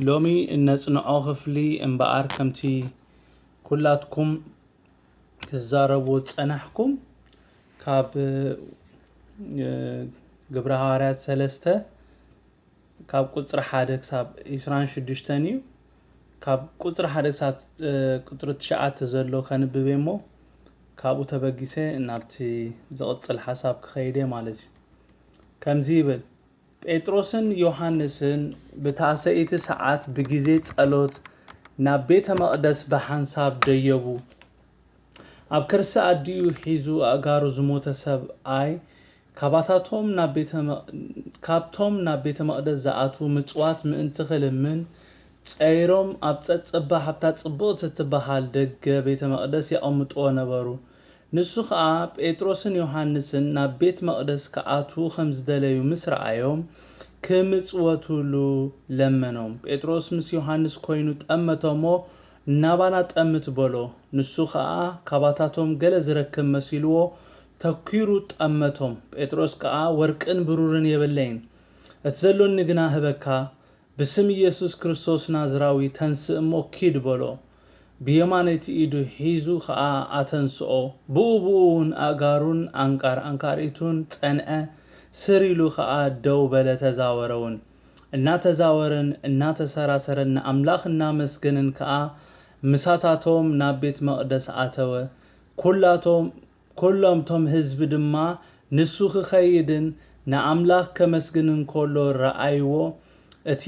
ሎሚ እነጽንዖ ክፍሊ እምበኣር ከምቲ ኩላትኩም ክትዛረቡ ዝጸናሕኩም ካብ ግብረ ሃዋርያት ሰለስተ ካብ ቁጽሪ ሓደ ክሳብ ዕስራን ሽዱሽተን እዩ። ካብ ቁጽሪ ሓደ ክሳብ ቁጽሪ ትሽዓተ ዘሎ ከንብብ እሞ ካብኡ ተበጊሰ ናብቲ ዝቕጽል ሓሳብ ክኸይድ እየ ማለት እዩ። ከምዚ ይብል፣ ጴጥሮስን ዮሃንስን ብታ ሰይቲ ሰዓት ብጊዜ ጸሎት ናብ ቤተ መቕደስ ብሓንሳብ ደየቡ። ኣብ ከርሲ ኣዲኡ ሒዙ ኣእጋሩ ዝሞተ ሰብኣይ ካባታቶም ናብ ቤተ መ- ካብቶም ናብ ቤተ መቕደስ ዝኣትዉ ምጽዋት ምእንቲ ክልምን ጸይሮም ኣብ ጸጸባ ሃብታ ጽብቕቲ እትበሃል ደገ ቤተ መቕደስ የቐምጥዎ ነበሩ። ንሱ ኸኣ ጴጥሮስን ዮሃንስን ናብ ቤት መቕደስ ክኣትዉ ከም ዝደለዩ ምስ ረኣዮም፣ ክምጽወቱሉ ለመኖም። ጴጥሮስ ምስ ዮሃንስ ኮይኑ ጠመተ እሞ፣ ናባና ጠምት በሎ። ንሱ ኸኣ ካባታቶም ገለ ዝረክብ መሲልዎ፣ ተኲሩ ጠመቶም። ጴጥሮስ ከኣ፣ ወርቅን ብሩርን የብለይን፣ እቲ ዘሎኒ ግና ህበካ፣ ብስም ኢየሱስ ክርስቶስ ናዝራዊ ተንስእ እሞ ኪድ በሎ። ብየማነይቲ ኢዱ ሒዙ ኸኣ ኣተንስኦ። ብኡ ብኡ እውን ኣእጋሩን ኣንቃር ኣንቃሪቱን ጸንዐ፣ ስር ኢሉ ኸኣ ደው በለ፣ ተዛወረ እውን። እናተዛወረን እናተሰራሰረን ንኣምላኽ እናመስገንን ከኣ ምሳታቶም ናብ ቤት መቕደስ ኣተወ። ኩላቶም ኩሎም እቶም ህዝቢ ድማ ንሱ ክኸይድን ንኣምላኽ ከመስግንን ከሎ ረኣይዎ። እቲ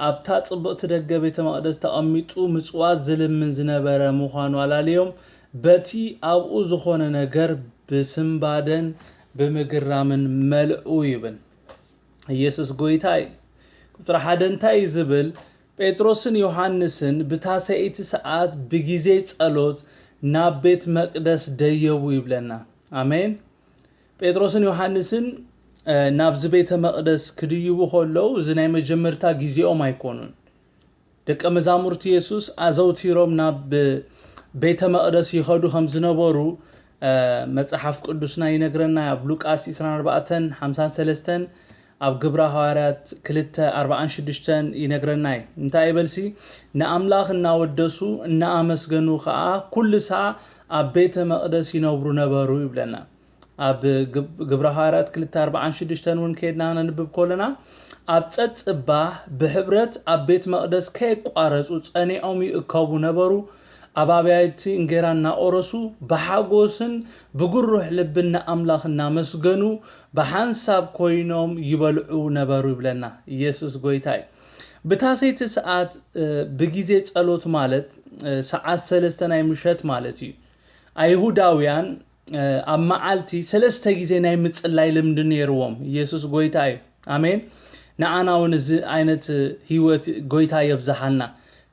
ኣብታ ጽብቕቲ ደገ ቤተ መቕደስ ተቐሚጡ ምጽዋት ዝልምን ዝነበረ ምዃኑ ኣላልዮም፣ በቲ ኣብኡ ዝኾነ ነገር ብስንባደን ብምግራምን መልኡ ይብል። ኢየሱስ ጐይታ እዩ። ቁጽሪ ሓደ እንታይ እዩ ዝብል? ጴጥሮስን ዮሃንስን ብታ ሰይቲ ሰዓት ብጊዜ ጸሎት ናብ ቤት መቕደስ ደየቡ ይብለና። ኣሜን። ጴጥሮስን ዮሃንስን ናብዚ ቤተ መቕደስ ክድይቡ ከለዉ፣ እዚ ናይ መጀመርታ ግዜኦም ኣይኮኑን። ደቀ መዛሙርቲ የሱስ ኣዘውቲሮም ናብ ቤተ መቕደስ ይኸዱ ከም ዝነበሩ መጽሓፍ ቅዱስና ይነግረና። ኣብ ሉቃስ ዕስራን ኣርባዕተን ሓምሳን ሰለስተን፣ ኣብ ግብረ ሃዋርያት ክልተ ኣርባዓን ሽዱሽተን ይነግረና እዩ። እንታይ ይበልሲ? ንኣምላኽ እናወደሱ እናኣመስገኑ ኸኣ ኩሉ ሳዕ ኣብ ቤተ መቕደስ ይነብሩ ነበሩ ይብለና። ኣብ ግብረ ሃዋርያት ክልተ ኣርባዓን ሽዱሽተን እውን ከይድና ነንብብ ከለና፣ ኣብ ጸጽባህ ብሕብረት ኣብ ቤት መቕደስ ከየቋረጹ ጸኒዖም ይእከቡ ነበሩ። ኣብ ኣብያይቲ እንጌራ እናቆረሱ ብሓጎስን ብግሩህ ልብን ንኣምላኽ እናመስገኑ ብሓንሳብ ኮይኖም ይበልዑ ነበሩ ይብለና። ኢየሱስ ጎይታ እዩ። ብታሰይቲ ሰዓት ብጊዜ ጸሎት ማለት ሰዓት ሰለስተ ናይ ምሸት ማለት እዩ። ኣይሁዳውያን ኣብ መዓልቲ ሰለስተ ግዜ ናይ ምጽላይ ልምዲ ነይርዎም። ኢየሱስ ጎይታ እዩ። ኣሜን። ንዓና እውን እዚ ዓይነት ህይወት ጎይታ የብዝሓልና።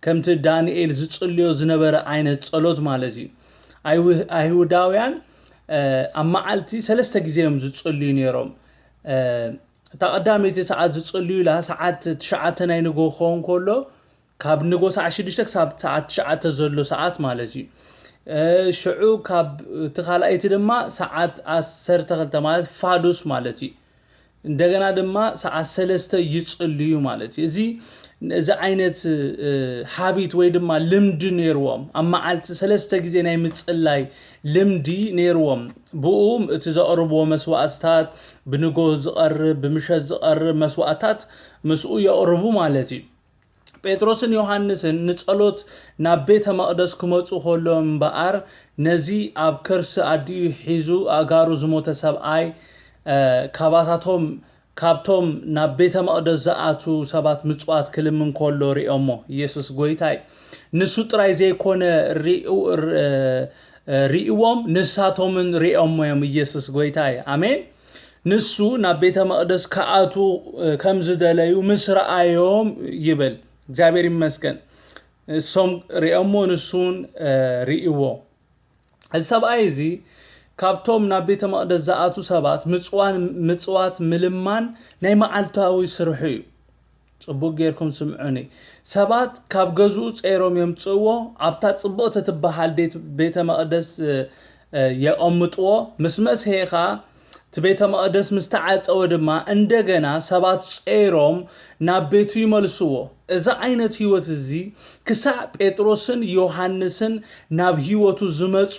ከምቲ ዳንኤል ዝጽልዮ ዝነበረ ዓይነት ጸሎት ማለት እዩ። ኣይሁዳውያን ኣብ መዓልቲ ሰለስተ ግዜ እዮም ዝጽልዩ ነይሮም። እታ ቀዳመይቲ ሰዓት ዝጽልዩላ ሰዓት ትሽዓተ ናይ ንጎ ክኸውን ከሎ፣ ካብ ንጎ ሰዓት ሽዱሽተ ክሳብ ሰዓት ትሽዓተ ዘሎ ሰዓት ማለት እዩ። ሽዑ ካብ እቲ ካልኣይቲ ድማ ሰዓት ዓሰርተ ክልተ ማለት ፋዱስ ማለት እዩ። እንደገና ድማ ሰዓት ሰለስተ ይጽልዩ ማለት እዩ። እዚ እዚ ዓይነት ሃቢት ወይ ድማ ልምዲ ነይርዎም፣ ኣብ መዓልቲ ሰለስተ ግዜ ናይ ምጽላይ ልምዲ ነይርዎም። ብኡ እቲ ዘቕርብዎ መስዋእትታት፣ ብንጎ ዝቐርብ፣ ብምሸት ዝቐርብ መስዋእትታት ምስኡ የቕርቡ ማለት እዩ። ጴጥሮስን ዮሃንስን ንጸሎት ናብ ቤተ መቕደስ ክመጹ ከሎ እምበኣር፣ ነዚ ኣብ ከርሲ ኣዲኡ ሒዙ ኣእጋሩ ዝሞተ ሰብኣይ ካባታቶም ካብቶም ናብ ቤተ መቕደስ ዝኣትዉ ሰባት ምጽዋት ክልምን ከሎ ሪኦሞ። ኢየሱስ ጎይታ እዩ። ንሱ ጥራይ ዘይኮነ ሪእዎም፣ ንሳቶምን ሪኦሞ እዮም። ኢየሱስ ጎይታ እዩ። ኣሜን። ንሱ ናብ ቤተ መቕደስ ክኣትዉ ከም ዝደለዩ ምስ ረኣዮም ይብል። እግዚኣብሔር ይመስገን። እሶም ሪኦሞ፣ ንሱን ሪእዎ። እዚ ሰብኣይ እዚ ካብቶም ናብ ቤተ መቕደስ ዝኣትዉ ሰባት ምጽዋን ምጽዋት ምልማን ናይ መዓልታዊ ስርሑ እዩ። ጽቡቕ ጌርኩም ስምዑኒ። ሰባት ካብ ገዝኡ ጸይሮም የምጽእዎ፣ ኣብታ ጽብቕቲ ትበሃል ቤተ መቕደስ የቐምጥዎ። ምስ መስሄ ኸኣ እቲ ቤተ መቕደስ ምስ ተዓጸወ ድማ እንደገና ሰባት ጸይሮም ናብ ቤቱ ይመልስዎ። እዚ ዓይነት ህይወት እዚ ክሳዕ ጴጥሮስን ዮሃንስን ናብ ህይወቱ ዝመጹ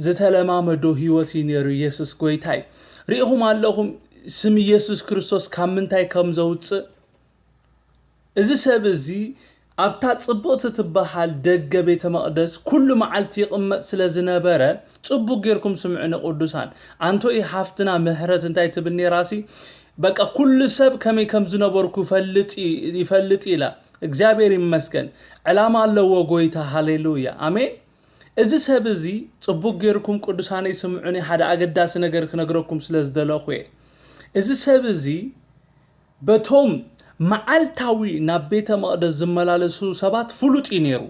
ዝተለማመዶ ህይወት እዩ ነይሩ። ኢየሱስ ጎይታይ። ርኢኹም ኣለኹም ስም ኢየሱስ ክርስቶስ ካብ ምንታይ ከም ዘውጽእ? እዚ ሰብ እዚ ኣብታ ጽብቕቲ ትበሃል ደገ ቤተ መቕደስ ኩሉ መዓልቲ ይቕመጥ ስለ ዝነበረ፣ ጽቡቕ ጌርኩም ስምዑኒ ቅዱሳን። ኣንቶይ ሓፍትና ምሕረት እንታይ ትብል ነይራሲ? በቃ ኩሉ ሰብ ከመይ ከም ዝነበርኩ ይፈልጥ ይ-፣ ይፈልጥ ኢላ። እግዚኣብሔር ይመስገን። ዕላማ ኣለዎ ጎይታ። ሃሌሉያ። ኣሜን። እዚ ሰብ እዚ ጽቡቕ ጌርኩም ቅዱሳነይ ስምዑኒ፣ ሓደ ኣገዳሲ ነገር ክነግረኩም ስለ ዝደለኹ እየ። እዚ ሰብ እዚ በቶም መዓልታዊ ናብ ቤተ መቕደስ ዝመላለሱ ሰባት ፍሉጥ እዩ ነይሩ።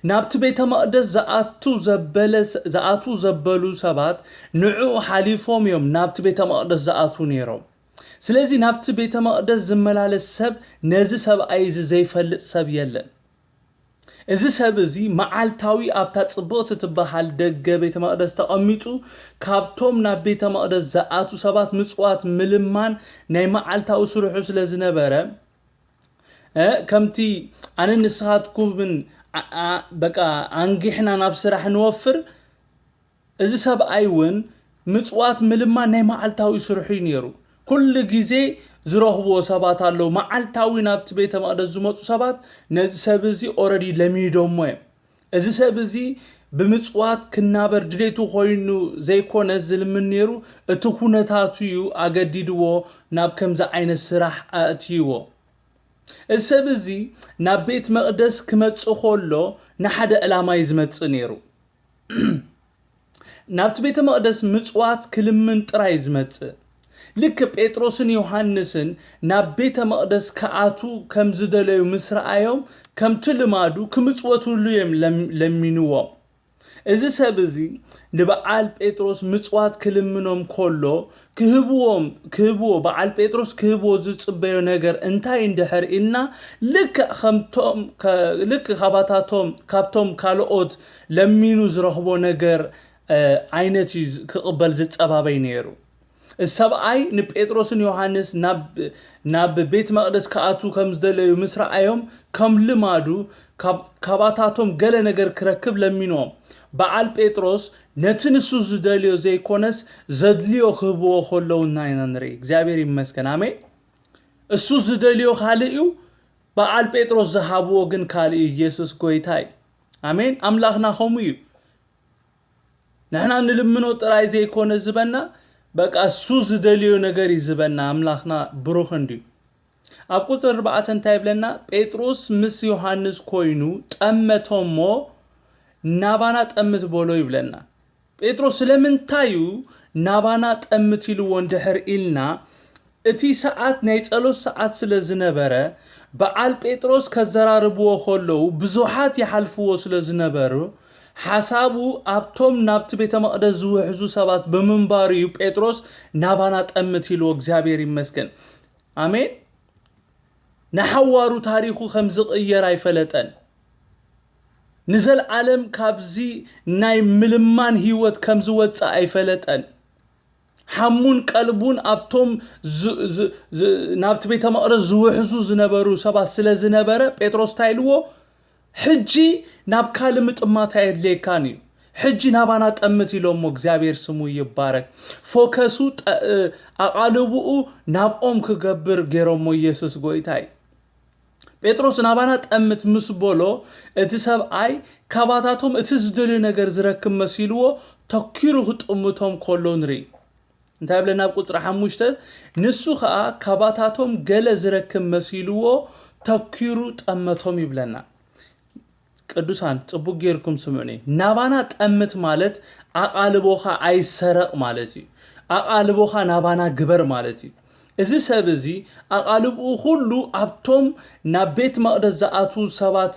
ናብቲ ቤተ መቕደስ ዝኣቱ ዘበለ-፣ ዝኣትዉ ዘበሉ ሰባት ንዕኡ ሓሊፎም እዮም ናብቲ ቤተ መቕደስ ዝኣትዉ ነይሮም። ስለዚ ናብቲ ቤተ መቕደስ ዝመላለስ ሰብ ነዚ ሰብኣይ እዚ ዘይፈልጥ ሰብ የለን። እዚ ሰብ እዚ መዓልታዊ ኣብታ ጽብቕቲ ትበሃል ደገ ቤተ መቕደስ ተቐሚጡ ካብቶም ናብ ቤተ መቕደስ ዝኣትዉ ሰባት ምጽዋት ምልማን ናይ መዓልታዊ ስርሑ ስለ ዝነበረ፣ እ፣ ከምቲ ኣነ ንስኻትኩምን ኣ-፣ ኣ-፣ በቃ ኣንጊሕና ናብ ስራሕ ንወፍር፣ እዚ ሰብኣይ እውን ምጽዋት ምልማን ናይ መዓልታዊ ስርሑ እዩ ነይሩ። ኩሉ ግዜ ዝረኽብዎ ሰባት ኣለዉ። መዓልታዊ ናብቲ ቤተ መቕደስ ዝመጹ ሰባት ነዚ ሰብ እዚ ኦረዲ ለሚዶሞ እዮም። እዚ ሰብ እዚ ብምጽዋት ክናበር ድሌቱ ኮይኑ ዘይኮነ ዝልምን ነይሩ፣ እቲ ኩነታቱ እዩ ኣገዲድዎ ናብ ከምዚ ዓይነት ስራሕ ኣእትይዎ። እዚ ሰብ እዚ ናብ ቤት መቕደስ ክመጽእ ከሎ ንሓደ ዕላማ እዩ ዝመጽእ ነይሩ። ናብቲ ቤተ መቕደስ ምጽዋት ክልምን ጥራይ እዩ ዝመጽእ። ልክ ጴጥሮስን ዮሃንስን ናብ ቤተ መቕደስ ክኣትዉ ከም ዝደለዩ ምስ ረኣዮም፣ ከምቲ ልማዱ ክምጽወትሉ እዮም ለም-፣ ለሚንዎም። እዚ ሰብ እዚ ንበዓል ጴጥሮስ ምጽዋት ክልምኖም ከሎ ክህብዎም፣ ክህብዎ፣ በዓል ጴጥሮስ ክህብዎ ዝጽበዮ ነገር እንታይ እንድሕር ኢልና፣ ልክዕ ከምቶም፣ ከ-፣ ልክዕ ካባታቶም፣ ካብቶም ካልኦት ለሚኑ ዝረኽቦ ነገር፣ እ፣ ዓይነት እዩ ዝ-፣ ክቕበል ዝጸባበይ ነይሩ። እዚ ሰብኣይ ንጴጥሮስን ዮሃንስ ናብ፣ ናብ ቤት መቕደስ ክኣትዉ ከም ዝደለዩ ምስ ረኣዮም፣ ከም ልማዱ ካብ፣ ካባታቶም ገለ ነገር ክረክብ ለሚንዎም። በዓል ጴጥሮስ ነቲ ንሱ ዝደልዮ ዘይኮነስ ዘድልዮ ክህብዎ ከለዉ ኢና ንርኢ። እግዚኣብሔር ይመስገን። ኣሜን። እሱ ዝደልዮ ካልእ እዩ፣ በዓል ጴጥሮስ ዝሃብዎ ግን ካልእ እዩ። ኢየሱስ ጎይታ እዩ። ኣሜን። ኣምላኽና ከምኡ እዩ። ንሕና ንልምኖ ጥራይ ዘይኮነ ዝበና፣ በቃ እሱ ዝደልዮ ነገር እዩ ዝበና። ኣምላኽና ብሩኽ እንድዩ። ኣብ ቁጽሪ ኣርባዕተ እንታይ ይብለና? ጴጥሮስ ምስ ዮሃንስ ኮይኑ ጠመቶ እሞ ናባና ጠምት በሎ ይብለና። ጴጥሮስ ስለምንታይ እዩ ናባና ጠምት ኢልዎ እንድሕር ኢልና፣ እቲ ሰዓት ናይ ጸሎት ሰዓት ስለ ዝነበረ፣ በዓል ጴጥሮስ ከዘራርብዎ ከለዉ ብዙሓት ይሓልፍዎ ስለ ዝነበሩ፣ ሓሳቡ ኣብቶም ናብቲ ቤተ መቕደስ ዝውሕዙ ሰባት ብምንባሩ እዩ ጴጥሮስ ናባና ጠምት ኢልዎ። እግዚኣብሔር ይመስገን። ኣሜን። ንሓዋሩ ታሪኹ ከም ዝቕየር ኣይፈለጠን። ንዘለዓለም ካብዚ ናይ ምልማን ህይወት ከም ዝወጽእ ኣይፈለጠን። ሓሙን ቀልቡን ኣብቶም ዝ-፣ ዝ-፣ ዝ-፣ ናብቲ ቤተ መቕደስ ዝውሕዙ ዝነበሩ ሰባት ስለ ዝነበረ፣ ጴጥሮስ እንታይ ኢልዎ? "ሕጂ ናብ ካልእ ምጥማት ኣየድልየካን እዩ። ሕጂ ናባና ጠምት" ኢሎሞ። እግዚኣብሔር ስሙ ይባረክ። ፎከሱ ጠ-፣ እ፣ ኣቓልብኡ ናብኦም ክገብር ገይሮሞ። ኢየሱስ ጎይታ እዩ። ጴጥሮስ ናባና ጠምት ምስ በሎ፣ እቲ ሰብኣይ ካባታቶም እቲ ዝደልዮ ነገር ዝረክብ መሲልዎ ተኪሩ ክጥምቶም ከሎ ንርኢ። እንታይ ይብለና ኣብ ቁጽሪ ሓሙሽተ? ንሱ ኸኣ ካባታቶም ገለ ዝረክብ መሲልዎ ተኪሩ ጠመቶም ይብለና። ቅዱሳን፣ ጽቡቅ ጌርኩም ስምዑኒ። ናባና ጠምት ማለት ኣቓልቦኻ ኣይሰረቕ ማለት እዩ። ኣቓልቦኻ ናባና ግበር ማለት እዩ። እዚ ሰብ እዚ ኣቓልብኡ ኩሉ ኣብቶም ናብ ቤት መቕደስ ዝኣትዉ ሰባት፣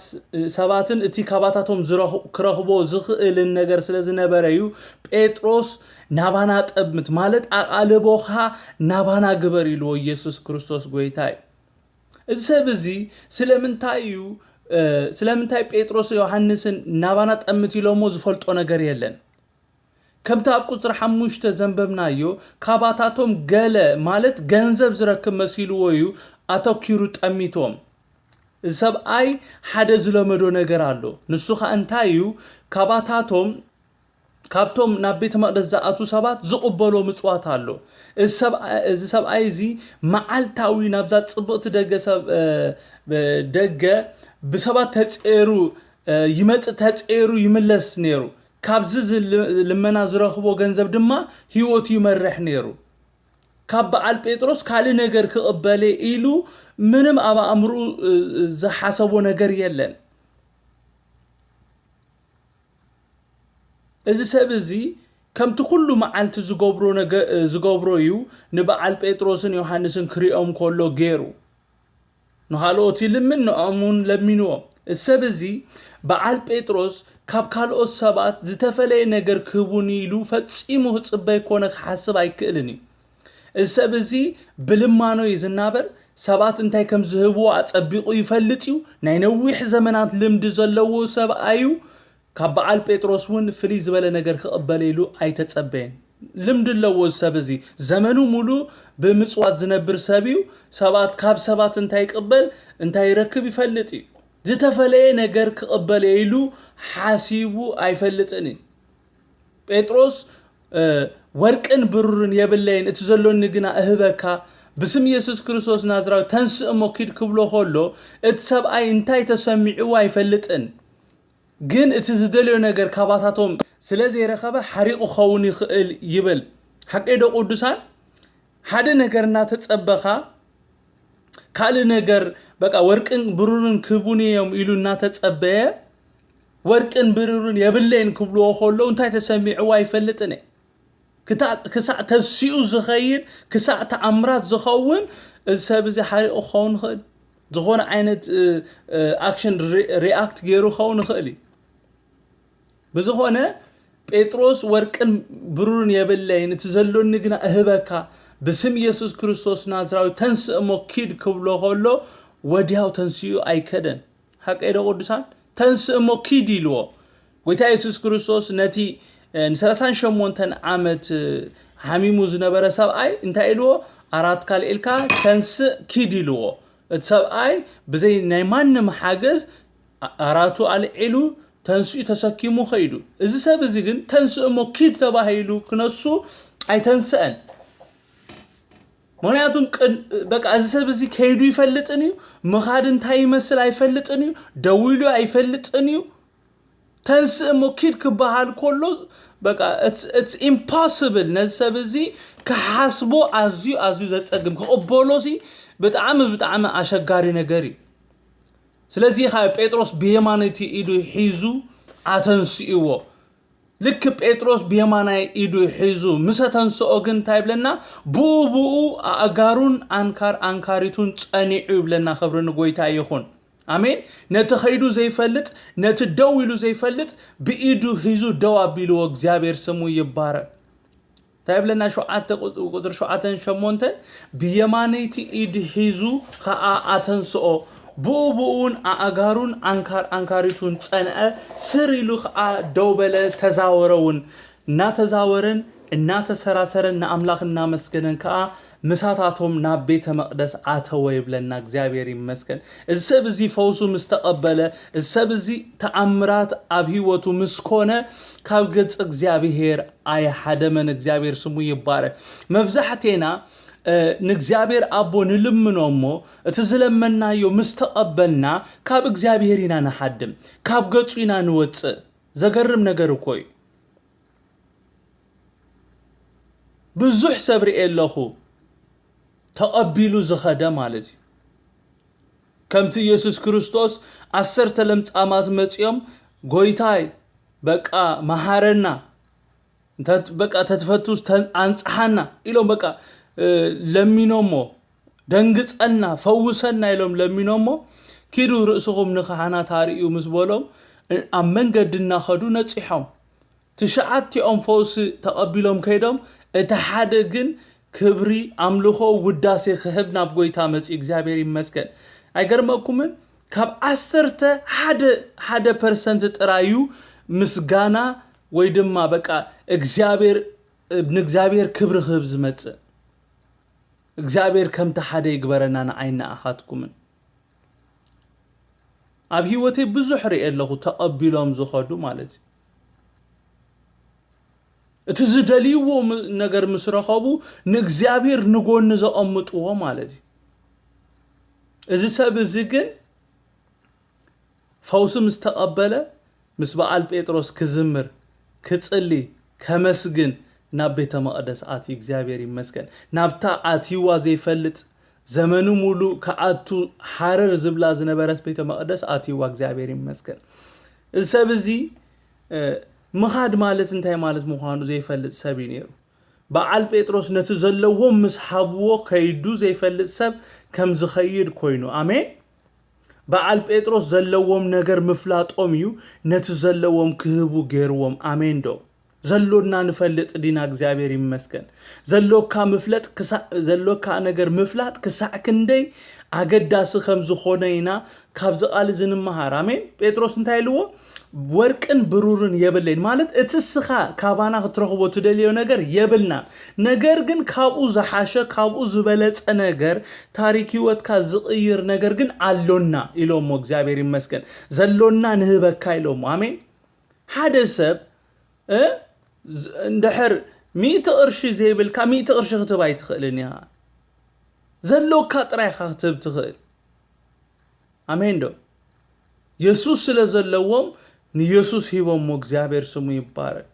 ሰባትን እቲ ካባታቶም ዝረኽ-፣ ክረኽቦ ዝኽእልን ነገር ስለ ዝነበረ እዩ። ጴጥሮስ ናባና ጠምት ማለት ኣቓልቦኻ ናባና ግበር ኢልዎ ኢየሱስ ክርስቶስ ጎይታ እዩ። እዚ ሰብ እዚ ስለምንታይ እዩ፣ እ፣ ስለምንታይ ጴጥሮስ ዮሃንስን ናባና ጠምት ኢሎሞ ዝፈልጦ ነገር የለን። ከምቲ ኣብ ቁፅሪ ሓሙሽተ ዘንበብናዮ፣ ካባታቶም ገለ ማለት ገንዘብ ዝረክብ መሲልዎ እዩ ኣተኪሩ ጠሚቶም። እዚ ሰብኣይ ሓደ ዝለመዶ ነገር ኣሎ። ንሱ ኸኣ እንታይ እዩ? ካባታቶም ካብቶም ናብ ቤተ መቕደስ ዝኣትዉ ሰባት ዝቕበሎ ምጽዋት ኣሎ። እዚ ሰብኣ-፣ እዚ ሰብኣይ እዚ መዓልታዊ ናብዛ ጽብቕቲ ደገ ሰብ-፣ እ፣ ብ-፣ ደገ ብሰባት ተጸይሩ፣ እ፣ ይመጽእ፣ ተጸይሩ ይምለስ ነይሩ። ካብዚ ዝል-፣ ልመና ዝረኽቦ ገንዘብ ድማ ህይወቱ ይመርሕ ነይሩ። ካብ በዓል ጴጥሮስ ካልእ ነገር ክቕበል እየ ኢሉ ምንም ኣብ ኣእምርኡ፣ እ፣ ዝሓሰቦ ነገር የለን። እዚ ሰብ እዚ ከምቲ ኩሉ መዓልቲ ዝገብሮ ነገ-፣ ዝገብሮ እዩ ንበዓል ጴጥሮስን ዮሃንስን ክሪኦም ከሎ ገይሩ። ንኻልኦት ይልምን፣ ንዖም እውን ለሚንዎም። እዚ ሰብ እዚ በዓል ጴጥሮስ ካብ ካልኦት ሰባት ዝተፈለየ ነገር ክህቡኒ ኢሉ ፈጺሙ ክጽበይ ኮነ ክሓስብ ኣይክእልን እዩ። እዚ ሰብ እዚ ብልማኖ እዩ ዝናበር። ሰባት እንታይ ከም ዝህብዎ ኣጸቢቑ ይፈልጥ እዩ። ናይ ነዊሕ ዘመናት ልምዲ ዘለዎ ሰብኣይ እዩ። ካብ በዓል ጴጥሮስ እውን ፍልይ ዝበለ ነገር ክቕበል ኢሉ ኣይተጸበየን። ልምዲ ኣለዎ እዚ ሰብ እዚ። ዘመኑ ሙሉ ብምጽዋት ዝነብር ሰብ እዩ። ሰባት፣ ካብ ሰባት እንታይ ይቕበል፣ እንታይ ይረክብ ይፈልጥ እዩ። ዝተፈለየ ነገር ክቕበል እየ ኢሉ ሓሲቡ ኣይፈልጥን እዩ። ጴጥሮስ፣ እ፣ "ወርቅን ብሩርን የብለይን፣ እቲ ዘሎኒ ግና እህበካ፣ ብስም ኢየሱስ ክርስቶስ ናዝራዊ ተንስእ እሞ ኪድ" ክብሎ ከሎ፣ እቲ ሰብኣይ እንታይ ተሰሚዕዎ ኣይፈልጥን። ግን እቲ ዝደልዮ ነገር ካባታቶም ስለ ዘይረኸበ ሓሪቑ ክኸውን ይኽእል ይብል። ሓቀይ ዶ ቅዱሳን? ሓደ ነገር እናተጸበኻ፣ ካልእ ነገር፣ በቃ፣ "ወርቅን ብሩርን ክህቡኒ እዮም" ኢሉ እናተጸበየ፣ "ወርቅን ብሩርን የብለይን" ክብልዎ ከለዉ እንታይ ተሰሚዕዎ ኣይፈልጥን እየ። ክታ-፣ ክሳዕ ተሲኡ ዝኸይድ፣ ክሳዕ ተኣምራት ዝኸውን፣ እዚ ሰብ እዚ ሓሪቑ ክኸውን ይኽእል። ዝኾነ ዓይነት፣ እ፣ እ፣ ኣክሽን ሪ-፣ ሪኣክት ገይሩ ክኸውን ይኽእል እዩ። ብዝኾነ፣ ጴጥሮስ፣ "ወርቅን ብሩርን የብለይን፣ እቲ ዘሎኒ ግና እህበካ፣ ብስም ኢየሱስ ክርስቶስ ናዝራዊ ተንስእ እሞ ኪድ" ክብሎ ከሎ፣ ወዲያው ተንሲኡ ኣይከደን። ሓቀይ ዶ ቅዱሳን? "ተንስእ እሞ ኪድ" ኢልዎ። ጎይታ የሱስ ክርስቶስ ነቲ፣ እ፣ ንሰላሳን ሸሞንተን ዓመት፣ እ፣ ሓሚሙ ዝነበረ ሰብኣይ እንታይ ኢልዎ? "ኣራትካ ኣልዒልካ ተንስእ ኪድ" ኢልዎ። እቲ ሰብኣይ ብዘይ ናይ ማንም ሓገዝ ኣ-፣ ኣራቱ ኣልዒሉ ተንስኡ ተሰኪሙ ኸይዱ። እዚ ሰብ እዚ ግን "ተንስእ እሞ ኪድ" ተባሂሉ ክነሱ ኣይተንስአን። ምኽንያቱም ቅድ-፣ በቃ፣ እዚ ሰብ እዚ ከይዱ ይፈልጥን እዩ፣ ምኻድ እንታይ ይመስል ኣይፈልጥን እዩ፣ ደዊሉ ኣይፈልጥን እዩ። "ተንስእ እሞ ኪድ" ክበሃል ከሎ፣ በቃ፣ it's፣ it's impossible። ነዚ ሰብ እዚ ክሓስቦ ኣዝዩ፣ ኣዝዩ ዘጸግም፣ ክቕበሎ ሲ ብጣዕሚ፣ ብጣዕሚ ኣሸጋሪ ነገር እዩ። ስለዚ ኸኣ ጴጥሮስ ብየማነይቲ ኢዱ ሒዙ ኣተንስእዎ። ልክ ጴጥሮስ ብየማናይ ኢዱ ሒዙ ምስ ኣተንስኦ ግን እንታይ ይብለና? "ብኡ ብኡ ኣእጋሩን ኣንካር ኣንካሪቱን ጸኒዑ" ይብለና። ክብሪ ንጎይታ ይኹን። ኣሜን። ነቲ ኸይዱ ዘይፈልጥ፣ ነቲ ደው ኢሉ ዘይፈልጥ ብኢዱ ሒዙ ደው ኣቢልዎ። እግዚኣብሔር ስሙ ይባረክ። እንታይ ይብለና? ሸውዓተ ቁጽ-፣ ቁጽሪ ሸውዓተን ሸሞንተን፣ "ብየማነይቲ ኢድ ሒዙ ኸኣ ኣተንስኦ፣ ብኡ ብኡ እውን ኣእጋሩን ኣንካር ኣንካሪቱን ጸንዐ፣ ስር ኢሉ ኸኣ ደው በለ፣ ተዛወረ እውን። እናተዛወረን እናተሰራሰረን ንኣምላኽ እናመስገነን ከኣ ምሳታቶም ናብ ቤተ መቕደስ ኣተወ" ይብለና። እግዚኣብሔር ይመስገን። እዚ ሰብ እዚ ፈውሱ ምስ ተቐበለ፣ እዚ ሰብ እዚ ተኣምራት ኣብ ህይወቱ ምስ ኮነ፣ ካብ ገጽ እግዚኣብሔር ኣይሓደመን። እግዚኣብሔር ስሙ ይባረክ። መብዛሕቴና፣ እ፣ ንእግዚኣብሔር ኣቦ ንልምኖ እሞ፣ እቲ ዝለመናዮ ምስ ተቐበልና፣ ካብ እግዚኣብሔር ኢና ንሓድም፣ ካብ ገጹ ኢና ንወጽእ። ዘገርም ነገር እኮ እዩ። ብዙሕ ሰብ ርእየ ኣለኹ፣ ተቐቢሉ ዝኸደ ማለት እዩ። ከምቲ ኢየሱስ ክርስቶስ ዓሰርተ ለምጻማት መጺኦም፣ "ጎይታይ፣ በቃ መሃረና፣ እንተ-፣ በቃ ተትፈቱስ ተን-፣ ኣንጽሓና" ኢሎም በቃ፣ እ፣ ለሚኖሞ፣ "ደንግጸና፣ ፈውሰና" ኢሎም ለሚኖሞ፣ "ኪዱ ርእስኹም ንካህናት ኣርእዩ" ምስ በሎም፣ እ፣ ኣብ መንገዲ እናኸዱ ነጺሖም። ትሽዓቲኦም ፈውሲ ተቐቢሎም ከይዶም፣ እቲ ሓደ ግን ክብሪ፣ ኣምልኾ፣ ውዳሴ ክህብ ናብ ጎይታ መጺኡ። እግዚኣብሔር ይመስገን። ኣይገርመኩምን? ካብ ዓሰርተ ሓደ፣ ሓደ ፐርሰንት ጥራይ እዩ ምስጋና ወይ ድማ በቃ እግዚኣብሔር ንእግዚኣብሔር ክብሪ ክህብ ዝመጽእ እግዚኣብሔር ከምቲ ሓደ ይግበረና ንዓይና ኣኻትኩምን ኣብ ህይወተይ ብዙሕ ርኤ ኣለኹ ተቐቢሎም ዝኸዱ ማለት እዩ እቲ ዝደልይዎ ነገር ምስ ረኸቡ ንእግዚኣብሔር ንጎኒ ዘቐምጥዎ ማለት እዩ እዚ ሰብ እዚ ግን ፈውሲ ምስ ተቐበለ ምስ በዓል ጴጥሮስ ክዝምር፣ ክጽሊ፣ ከመስግን ናብ ቤተ መቕደስ ኣትዩ እግዚኣብሔር ይመስገን። ናብታ ኣትይዋ ዘይፈልጥ ዘመኑ ሙሉእ ክኣቱ ሃረር ዝብላ ዝነበረት ቤተ መቕደስ ኣትይዋ እግዚኣብሔር ይመስገን። እዚ ሰብ እዚ ምኻድ ማለት እንታይ ማለት ምዃኑ ዘይፈልጥ ሰብ እዩ ነይሩ። በዓል ጴጥሮስ ነቲ ዘለዎም ምስ ሃብዎ ከይዱ ዘይፈልጥ ሰብ ከም ዝኸይድ ኮይኑ። ኣሜን። በዓል ጴጥሮስ ዘለዎም ነገር ምፍላጦም እዩ ነቲ ዘለዎም ክህቡ ገይርዎም። ኣሜን ዶ? ዘሎና ንፈልጥ ዲና እግዚኣብሔር ይመስገን። ዘሎካ ምፍለጥ ክሳዕ ዘሎካ ነገር ምፍላጥ ክሳዕ ክንደይ ኣገዳሲ ከም ዝኾነ ኢና ካብዚ ቃል እዚ ንምሃር። ኣሜን። ጴጥሮስ እንታይ ኢልዎ? ወርቅን ብሩርን የብለይን ማለት እቲ እስኻ ካባና ክትረኽቦ ትደልዮ ነገር የብልናን። ነገር ግን ካብኡ ዝሓሸ ካብኡ ዝበለጸ ነገር ታሪክ ህይወትካ ዝቕይር ነገር ግን ኣሎና ኢሎሞ እግዚኣብሔር ይመስገን ዘሎና ንህበካ ኢሎሞ ኣሜን ሓደ ሰብ እ እንድሕር ሚእቲ ቅርሺ ዘይብልካ ሚእቲ ቅርሺ ክትህብ ኣይትኽእልን ኢኻ ዘሎካ ጥራይ ኢኻ ክትህብ ትኽእል ኣሜን ዶ የሱስ ስለ ዘለዎም ንየሱስ ሂቦሞ እግዚኣብሔር ስሙ ይባረክ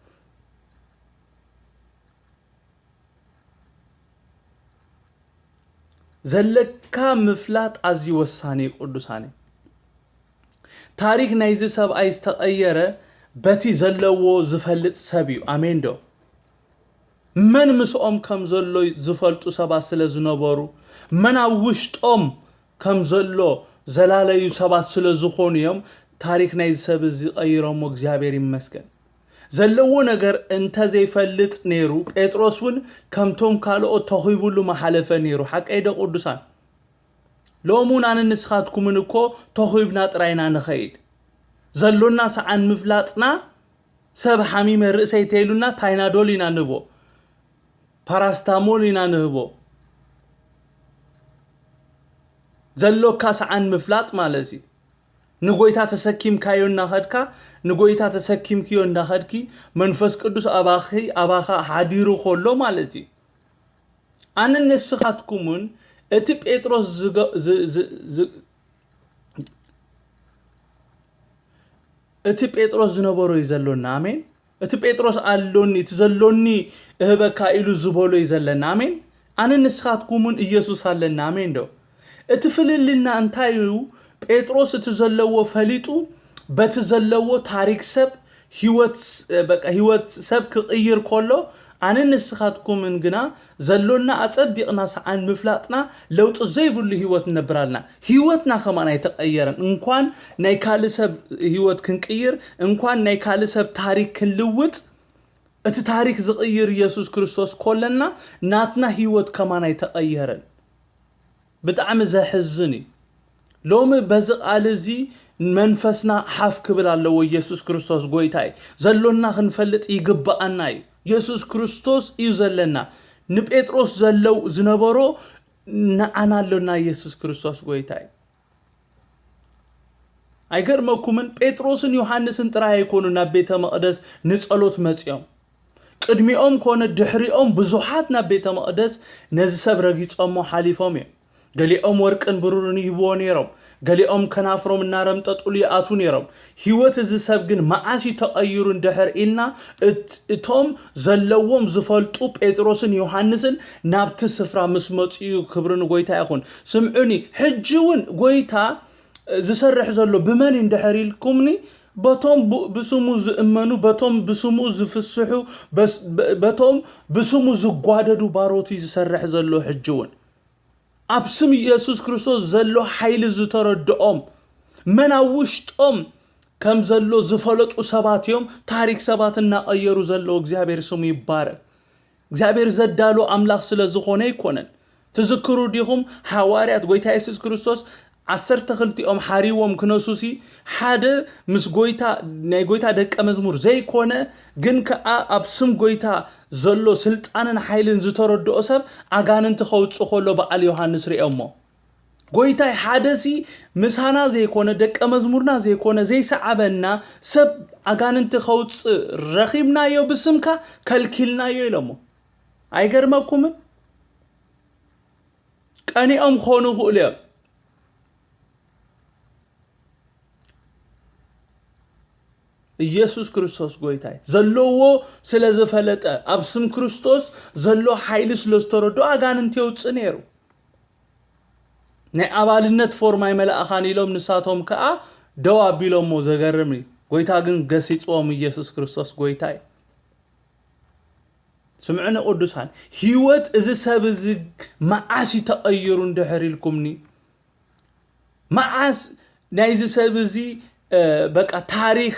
ዘለካ ምፍላጥ ኣዝዩ ወሳኒ እዩ ቅዱሳኒ ታሪክ ናይዚ ሰብኣይ ዝተቐየረ በቲ ዘለዎ ዝፈልጥ ሰብ እዩ ኣሜን ዶ መን ምስኦም ከም ዘሎ ዝፈልጡ ሰባት ስለ ዝነበሩ መን ኣብ ውሽጦም ከም ዘሎ ዘላለዩ ሰባት ስለ ዝኾኑ እዮም ታሪክ ናይዚ ሰብ እዚ ቀይሮሞ እግዚኣብሔር ይመስገን ዘለዎ ነገር እንተዘይፈልጥ ነይሩ ጴጥሮስ እውን ከምቶም ካልኦት ተኺቡሉ መሓለፈ ነይሩ ሓቀይ ዶ ቅዱሳን ሎሚ እውን ኣነ ንስኻትኩምን እኮ ተኺብና ጥራይና ንኸይድ ዘሎና ሰዓን ምፍላጥና ሰብ ሓሚመ ርእሰይ ተይሉና ታይናዶል ኢና ንህቦ ፓራስታሞል ኢና ንህቦ ዘሎካ ሰዓን ምፍላጥ ማለት እዩ ንጎይታ ተሰኪምካዮ እናኸድካ ንጎይታ ተሰኪምክዮ እንዳኸድኪ መንፈስ ቅዱስ ኣባኺ ኣባኻ ሓዲሩ ከሎ ማለት እዩ ኣነ ንስኻትኩምን እቲ ጴጥሮስ እቲ ጴጥሮስ ዝነበሮ እዩ ዘሎና ኣሜን እቲ ጴጥሮስ ኣሎኒ እቲ ዘሎኒ እህበካ ኢሉ ዝበሎ እዩ ዘለና ኣሜን ኣነ ንስኻትኩምን ኢየሱስ ኣለና ኣሜን ዶ እቲ ፍልልና እንታይ እዩ ጴጥሮስ እቲ ዘለዎ ፈሊጡ በቲ ዘለዎ ታሪክ ሰብ ህይወት ሰብ ክቕይር ከሎ ኣነ ንስኻትኩምን ግና ዘሎና ኣጸቢቕና ሰዓን ምፍላጥና ለውጢ ዘይብሉ ህይወት ንነብር ኣለና። ህይወትና ከማን ኣይተቐየረን። እንኳን ናይ ካልእ ሰብ ህይወት ክንቅይር፣ እንኳን ናይ ካልእ ሰብ ታሪክ ክንልውጥ፣ እቲ ታሪክ ዝቕይር ኢየሱስ ክርስቶስ ኮለና ናትና ህይወት ከማን ኣይተቐየረን። ብጣዕሚ ዘሕዝን እዩ። ሎሚ በዚ ቃል እዚ መንፈስና ሓፍ ክብል ኣለዎ። ኢየሱስ ክርስቶስ ጎይታ እዩ። ዘሎና ክንፈልጥ ይግብኣና እዩ። ኢየሱስ ክርስቶስ እዩ ዘለና። ንጴጥሮስ ዘለው ዝነበሮ ንዓና ኣሎና። ኢየሱስ ክርስቶስ ጎይታ እዩ። ኣይገርመኩምን? ጴጥሮስን ዮሃንስን ጥራይ ኣይኮኑ ናብ ቤተ መቕደስ ንጸሎት መጺኦም። ቅድሚኦም ኮነ ድሕሪኦም ብዙሓት ናብ ቤተ መቕደስ ነዚ ሰብ ረጊጾሞ ሓሊፎም እዮም። ገሊኦም ወርቅን ብሩርን ይህብዎ ነይሮም። ገሊኦም ከናፍሮም እናረምጠጡሉ ይኣትዉ ነይሮም። ህይወት እዚ ሰብ ግን መዓስ እዩ ተቐይሩ እንድሕር ኢልና እቶም ዘለዎም ዝፈልጡ ጴጥሮስን ዮሃንስን ናብቲ ስፍራ ምስ መጹ እዩ። ክብሪ ንጎይታ ይኹን። ስምዑኒ፣ ሕጂ እውን ጎይታ ዝሰርሕ ዘሎ ብመን እዩ እንድሕር ኢልኩምኒ፣ በቶም ብስሙ ዝእመኑ፣ በቶም ብስሙ ዝፍስሑ፣ በቶም ብስሙ ዝጓደዱ ባሮት እዩ ዝሰርሕ ዘሎ። ሕጂ እውን ኣብ ስም ኢየሱስ ክርስቶስ ዘሎ ሓይሊ ዝተረድኦም፣ መን ኣብ ውሽጦም ከም ዘሎ ዝፈለጡ ሰባት እዮም ታሪክ ሰባት እናቐየሩ ዘለዉ። እግዚኣብሔር ስሙ ይባረክ። እግዚኣብሔር ዘዳሎ ኣምላኽ ስለ ዝኾነ ኣይኮነን። ትዝክሩ ዲኹም? ሓዋርያት ጎይታ የሱስ ክርስቶስ ዓሰርተ ክልቲኦም ሓሪዎም ክነሱሲ ሓደ ምስ ጎይታ ናይ ጎይታ ደቀ መዝሙር ዘይኮነ ግን ከኣ ኣብ ስም ጎይታ ዘሎ ስልጣንን ሓይልን ዝተረድኦ ሰብ ኣጋንንቲ ከውጽእ ከሎ በዓል ዮሃንስ ርእዮሞ። ጎይታይ ሓደሲ ምሳና ዘይኮነ ደቀ መዝሙርና ዘይኮነ ዘይሰዓበና ሰብ ኣጋንንቲ ከውጽእ ረኺብናዮ ብስምካ ከልኪልናዮ ኢሎሞ። ኣይገርመኩምን? ቀኒኦም ክኾኑ ይኽእሉ እዮም። ኢየሱስ ክርስቶስ ጎይታይ ዘለዎ ስለ ዝፈለጠ ኣብ ስም ክርስቶስ ዘሎ ሓይሊ ስለ ዝተረድኦ ኣጋንንቲ የውፅእ ነይሩ። ናይ ኣባልነት ፎርም ኣይመላእኻን ኢሎም ንሳቶም ከዓ ደው ኣቢሎሞ። ዘገርም እዩ። ጎይታ ግን ገሲፅዎም። ኢየሱስ ክርስቶስ ጎይታይ። ስምዑኒ ቅዱሳን፣ ህይወት እዚ ሰብ እዚ መዓስ እዩ ተቐይሩ እንድሕር ኢልኩምኒ፣ መዓስ ናይዚ ሰብ እዚ በቃ ታሪኽ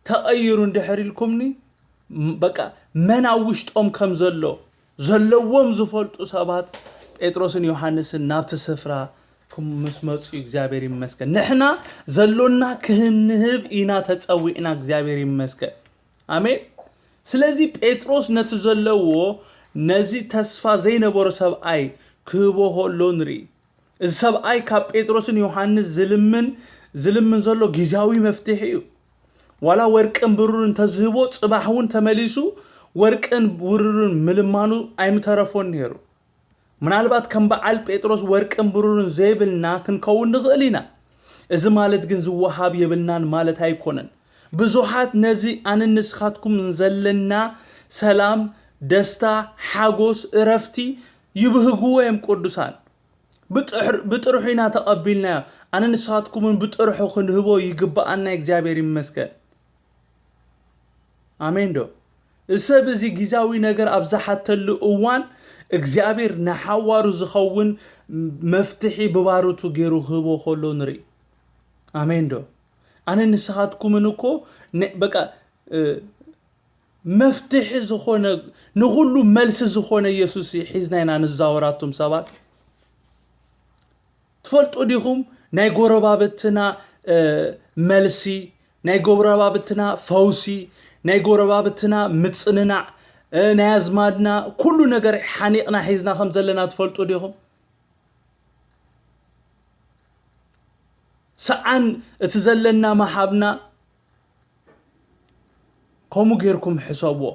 ተቐይሩ እንድሕር ኢልኩምኒ፣ በቃ መን ኣብ ውሽጦም ከም ዘሎ ዘለዎም ዝፈልጡ ሰባት ጴጥሮስን ዮሃንስን ናብቲ ስፍራ ምስ መፁ እግዚኣብሔር ይመስገን። ንሕና ዘሎና ክህንህብ ኢና ተፀዊዕና። እግዚኣብሔር ይመስገን። ኣሜን። ስለዚ ጴጥሮስ ነቲ ዘለዎ ነዚ ተስፋ ዘይነበሮ ሰብኣይ ክህቦ ከሎ ንርኢ። እዚ ሰብኣይ ካብ ጴጥሮስን ዮሃንስ ዝልምን ዝልምን ዘሎ ግዝያዊ መፍትሒ እዩ። ዋላ ወርቅን ብሩርን እንተዝህቦ ፅባሕ እውን ተመሊሱ ወርቅን ብሩርን ምልማኑ ኣይምተረፎን ነይሩ። ምናልባት ከም በዓል ጴጥሮስ ወርቅን ብሩርን ዘይብልና ክንከውን ንኽእል ኢና። እዚ ማለት ግን ዝወሃብ የብልናን ማለት ኣይኮነን። ብዙሓት ነዚ ኣነ ንስኻትኩም ዘለና ሰላም፣ ደስታ፣ ሓጎስ፣ እረፍቲ ይብህግዎ እዮም ቅዱሳን። ብጥርሑ ኢና ተቐቢልናዮ። ኣነ ንስኻትኩምን ብጥርሑ ክንህቦ ይግብኣና። እግዚኣብሔር ይመስገን። ኣሜን ዶ? እዚ ሰብ እዚ ግዝያዊ ነገር ኣብ ዝሓተሉ እዋን እግዚኣብሔር ንሓዋሩ ዝኸውን መፍትሒ ብባሮቱ ገይሩ ክህቦ ከሎ ንርኢ። ኣሜን ዶ? ኣነ ንስኻትኩምን እኮ በቃ መፍትሒ ዝኾነ ንኹሉ መልሲ ዝኾነ ኢየሱስ ሒዝና ኢና ንዛወር ኣቱም ሰባት። ትፈልጡ ዲኹም ናይ ጎረባብትና መልሲ፣ ናይ ጎረባብትና ፈውሲ፣ ናይ ጎረባብትና ምጽንናዕ፣ ናይ ኣዝማድና ኩሉ ነገር ሓኒቕና ሒዝና ከም ዘለና ትፈልጡ ዲኹም? ሰዓን እቲ ዘለና ምሃብና ከምኡ ጌርኩም ሕሰብዎ።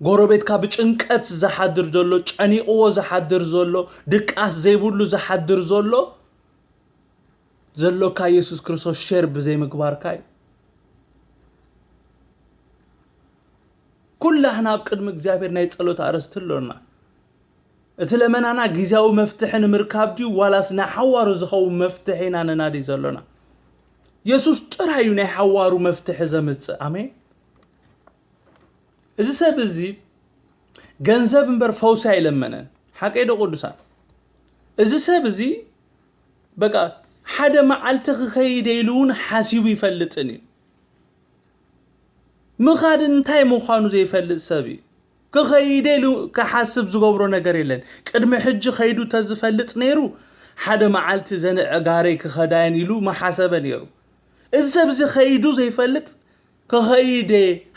ጎረቤትካ ብጭንቀት ዝሓድር ዘሎ፣ ጨኒቕዎ ዝሓድር ዘሎ፣ ድቃስ ዘይብሉ ዝሓድር ዘሎ፣ ዘሎካ ኢየሱስ ክርስቶስ ሸር ብዘይምግባርካ እዩ። ኩላህና ኣብ ቅድሚ እግዚኣብሔር ናይ ጸሎት ኣርእስቲ ኣሎና። እቲ ለመናና ግዝያዊ መፍትሒ ንምርካብ ድዩ ዋላስ ንሓዋሩ ዝኸውን መፍትሒ ኢና ነናዲ ዘሎና? የሱስ ጥራይ እዩ ናይ ሓዋሩ መፍትሒ ዘምጽእ። ኣሜን። እዚ ሰብ እዚ ገንዘብ እምበር ፈውሲ ኣይለመነን። ሓቀይ ዶ ቅዱሳን? እዚ ሰብ እዚ በቃ ሓደ መዓልቲ ክኸይደ ኢሉ እውን ሓሲቡ ይፈልጥን እዩ። ምኻድ እንታይ ምዃኑ ዘይፈልጥ ሰብ እዩ። ክኸይደ ኢሉ ክሓስብ ዝገብሮ ነገር የለን። ቅድሚ ሕጂ ከይዱ ተዝፈልጥ ነይሩ ሓደ መዓልቲ ዘንዕጋረይ ክኸዳየን ኢሉ ምሓሰበ ነይሩ። እዚ ሰብ እዚ ከይዱ ዘይፈልጥ ክኸይደ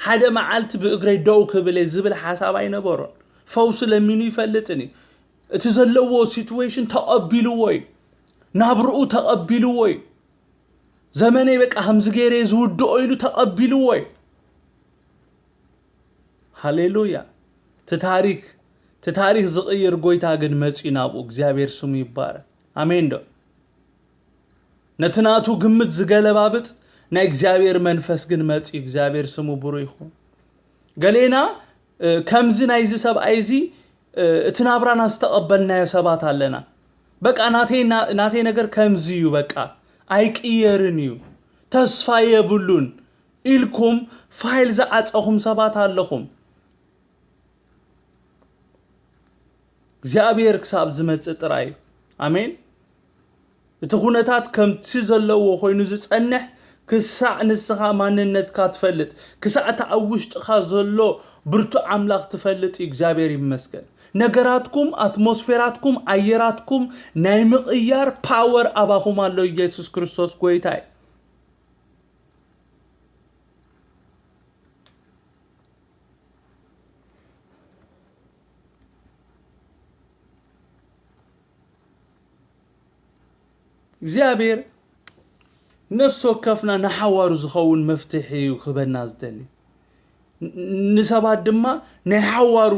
ሓደ መዓልቲ ብእግረይ ደው ክብለ ዝብል ሓሳብ ኣይነበሮን። ፈውሲ ለሚኑ ይፈልጥን እዩ። እቲ ዘለዎ ሲትዌሽን ተቐቢልዎ እዩ። ናብርኡ ተቐቢልዎ እዩ። ዘመነይ በቃ ከምዚ ገይረ ዝውድኦ ኢሉ ተቐቢልዎ እዩ። ሃሌሉያ። እቲ ታሪክ እቲ ታሪክ ዝቕይር ጎይታ ግን መፅኡ ናብኡ። እግዚኣብሔር ስሙ ይባረክ። ኣሜን ዶ? ነቲ ናቱ ግምት ዝገለባብጥ ናይ እግዚኣብሔር መንፈስ ግን መፅኡ። እግዚኣብሔር ስሙ ብሩ ይኹን። ገሌና ከምዚ ናይዚ ሰብኣይ እዚ እቲ ናብራና ዝተቐበልናዮ ሰባት ኣለና። በቃ ናተይ ነገር ከምዚ እዩ፣ በቃ ኣይቅየርን እዩ፣ ተስፋ የብሉን ኢልኩም ፋይል ዝዓፀኹም ሰባት ኣለኹም። እግዚኣብሔር ክሳብ ዝመፅእ ጥራይ እዩ። ኣሜን። እቲ ኩነታት ከምቲ ዘለዎ ኮይኑ ዝጸንሕ ክሳዕ ንስኻ ማንነትካ ትፈልጥ፣ ክሳዕ እቲ ኣብ ውሽጥኻ ዘሎ ብርቱዕ ኣምላኽ ትፈልጥ እዩ። እግዚኣብሔር ይመስገን። ነገራትኩም፣ ኣትሞስፌራትኩም፣ ኣየራትኩም ናይ ምቕያር ፓወር ኣባኹም ኣሎ። ኢየሱስ ክርስቶስ ጎይታ እዩ። እግዚኣብሔር ነፍሲ ወከፍና ንሓዋሩ ዝኸውን መፍትሒ እዩ ክህበና ዝደሊ። ን-፣ ንሰባት ድማ ናይ ሓዋሩ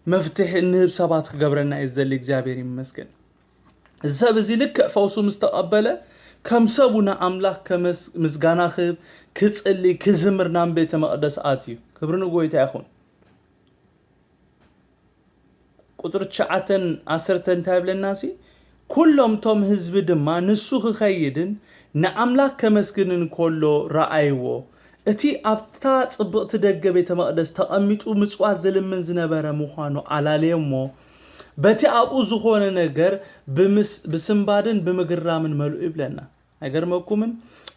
መፍትሒ ንህብ ሰባት ክገብረና እዩ ዝደሊ። እግዚኣብሔር ይመስገን። እዚ ሰብ እዚ ልክዕ ፈውሱ ምስ ተቐበለ፣ ከም ሰቡ ንኣምላኽ ከመስ-፣ ምስጋና ክህብ፣ ክጽሊ፣ ክዝምር ናብ ቤተ መቕደስ ኣትዩ። ክብሪ ንጎይታ ይኹን። ቁጽሪ ትሽዓተን ዓሰርተን እንታይ ይብለና ሲ? "ኩሎም እቶም ህዝቢ ድማ ንሱ ክኸይድን ንኣምላኽ ከመስግንን ከሎ ረኣይዎ። እቲ ኣብታ ጽብቕቲ ደገ ቤተ መቕደስ ተቐሚጡ ምጽዋት ዝልምን ዝነበረ ምዃኑ ኣላለየሞ፣ በቲ ኣብኡ ዝኾነ ነገር ብምስ-፣ ብስንባድን ብምግራምን መልኡ" ይብለና። ኣይገርመኩምን?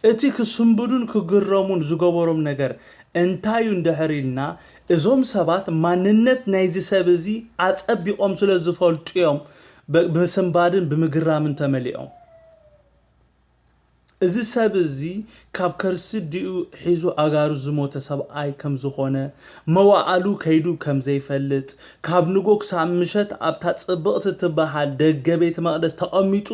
እቲ ክስንብዱን ክግረሙን ዝገበሮም ነገር እንታይ እዩ እንድሕር ኢልና፣ እዞም ሰባት ማንነት ናይዚ ሰብ እዚ ኣጸቢቖም ስለ ዝፈልጡ እዮም ብ-፣ ብምስንባድን ብምግራምን ተመሊኦም። እዚ ሰብ እዚ ካብ ከርሲ ዲኡ ሒዙ ኣጋሩ ዝሞተ ሰብኣይ ከም ዝኾነ፣ መዋእሉ ከይዱ ከም ዘይፈልጥ፣ ካብ ንጎ ክሳብ ምሸት ኣብታ ጽብቕቲ ትበሃል ደገ ቤት መቕደስ ተቐሚጡ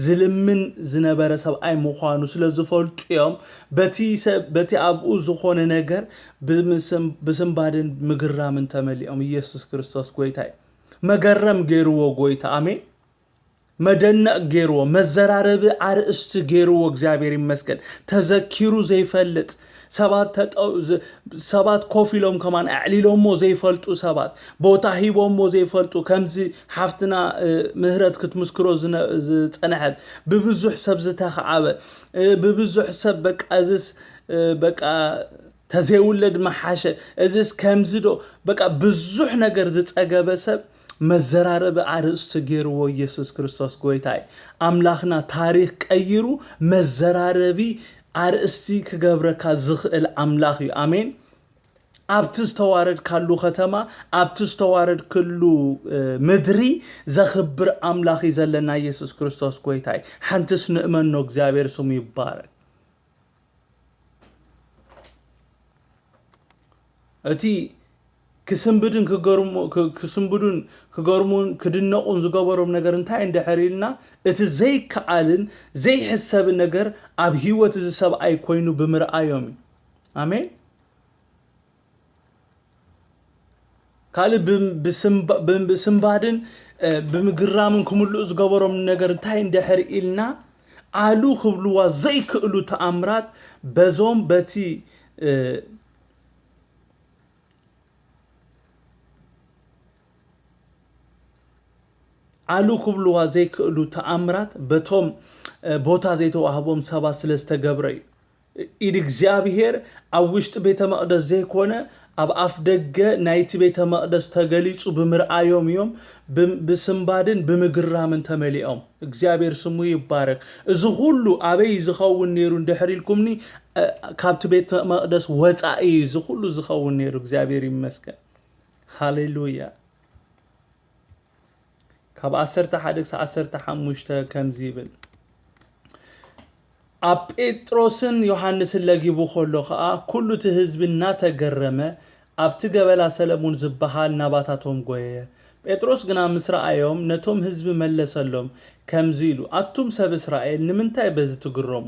ዝልምን ዝነበረ ሰብኣይ ምዃኑ ስለ ዝፈልጡ እዮም፣ በቲ ሰብ፣ በቲ ኣብኡ ዝኾነ ነገር ብምስም-፣ ብስንባድን ምግራምን ተመሊኦም። ኢየሱስ ክርስቶስ ጎይታ እዩ። መገረም ገይርዎ ጎይታ። ኣሜን። መደነቕ ገይርዎ፣ መዘራረቢ ኣርእስቲ ገይርዎ። እግዚኣብሔር ይመስገን። ተዘኪሩ ዘይፈልጥ፣ ሰባት ተጠው-፣ ዝ-፣ ሰባት ኮፍ ኢሎም ከማን ኣዕሊሎሞ ዘይፈልጡ ሰባት፣ ቦታ ሂቦሞ ዘይፈልጡ፣ ከምዚ ሓፍትና፣ እ፣ ምህረት ክትምስክሮ ዝነ-፣ ዝጸንሐት፣ ብብዙሕ ሰብ ዝተኻዕበ፣ እ፣ ብብዙሕ ሰብ በቃ እዝስ፣ እ፣ በቃ ተዘይውለድ መሓሸ፣ እዝስ ከምዚ ዶ፣ በቃ ብዙሕ ነገር ዝጸገበ ሰብ መዘራረቢ ኣርእስቲ ገይርዎ። ኢየሱስ ክርስቶስ ጎይታ እዩ። ኣምላኽና ታሪኽ ቀይሩ መዘራረቢ ኣርእስቲ ክገብረካ ዝኽእል ኣምላኽ እዩ። ኣሜን። ኣብቲ ዝተዋረድካሉ ከተማ፣ ኣብቲ ዝተዋረድክሉ፣ እ፣ ምድሪ ዘኽብር ኣምላኽ እዩ ዘለና። ኢየሱስ ክርስቶስ ጎይታ እዩ። ሓንትስ ንእመኖ፣ እግዚኣብሔር ስሙ ይባረክ። እቲ ክስንብድን ክገርሙ-፣ ክ-፣ ክስንብዱን ክገርሙን ክድነቑን ዝገበሮም ነገር እንታይ እንድሕር ኢልና፣ እቲ ዘይከኣልን ዘይሕሰብን ነገር ኣብ ህይወት እዚ ሰብኣይ ኮይኑ ብምርኣዮም እዩ። ኣሜን። ካልእ ብም-፣ ብስምባ-፣ ብም-፣ ብስምባድን፣ እ፣ ብምግራምን ክምልኡ ዝገበሮም ነገር እንታይ እንድሕር ኢልና፣ ኣሉ ክብልዋ ዘይክእሉ ተኣምራት በዞም በቲ፣ እ፣ ኣሉ ክብልዋ ዘይክእሉ ተኣምራት በቶም፣ እ፣ ቦታ ዘይተዋህቦም ሰባት ስለ ዝተገብረ እዩ። ኢድ እግዚኣብሔር ኣብ ውሽጢ ቤተ መቕደስ ዘይኮነ፣ ኣብ ኣፍ ደገ ናይቲ ቤተ መቕደስ ተገሊጹ ብምርኣዮም እዮም ብ-፣ ብስምባድን ብምግራምን ተመሊኦም። እግዚኣብሔር ስሙ ይባረክ። እዚ ኩሉ ኣበይ ዝኸውን ነይሩ እንድሕር ኢልኩምኒ፣ እ፣ ካብቲ ቤተ መቕደስ ወጻኢ እዩ እዚ ኩሉ ዝኸውን ነይሩ። እግዚኣብሔር ይመስገን። ሃሌሉያ። ካብ ዓሰርተ ሓደ ክሳብ ዓሰርተ ሓሙሽተ ከምዚ ይብል፣ ኣብ ጴጥሮስን ዮሃንስን ለጊቡ ከሎ ኸኣ፣ ኩሉ እቲ ህዝቢ እናተገረመ፣ ኣብቲ ገበላ ሰለሙን ዝበሃል ናባታቶም ጐየየ። ጴጥሮስ ግና ምስ ረኣዮም፣ ነቶም ህዝቢ መለሰሎም፣ ከምዚ ኢሉ፣ ኣቱም ሰብ እስራኤል፣ ንምንታይ በዚ ትግረሙ?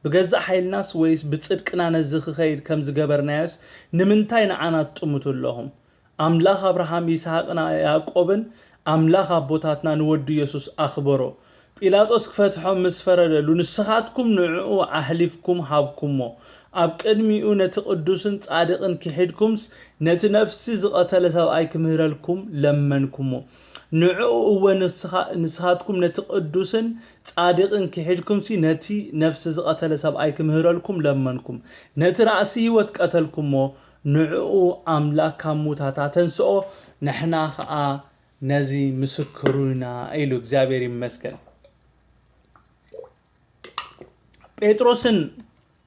ብገዛእ ሓይልናስ ወይስ ብጽድቅና ነዚ ክኸይድ ከም ዝገበርናዮስ፣ ንምንታይ ንዓና ትጥምቱ ኣለኹም? ኣምላኽ ኣብርሃም፣ ይስሃቅን ያዕቆብን፣ ኣምላኽ ኣቦታትና ንወዱ የሱስ ኣኽበሮ። ጲላጦስ ክፈትሖም ምስ ፈረደሉ፣ ንስኻትኩም ንዕኡ ኣሕሊፍኩም ሃብኩሞ። ኣብ ቅድሚኡ ነቲ ቅዱስን ጻድቕን ክሒድኩምስ፣ ነቲ ነፍሲ ዝቐተለ ሰብኣይ ክምህረልኩም ለመንኩሞ። ንዕኡ እወ፣ ንስኻ-፣ ንስኻትኩም ነቲ ቅዱስን ጻድቕን ክሒድኩምሲ፣ ነቲ ነፍሲ ዝቐተለ ሰብኣይ ክምህረልኩም ለመንኩም። ነቲ ራእሲ ህይወት ቀተልኩሞ፣ ንዕኡ ኣምላኽ ካብ ሙታት ኣተንስኦ፣ ንሕና ኸኣ ነዚ ምስክሩ ኢና ኢሉ። እግዚኣብሔር ይመስገን። ጴጥሮስን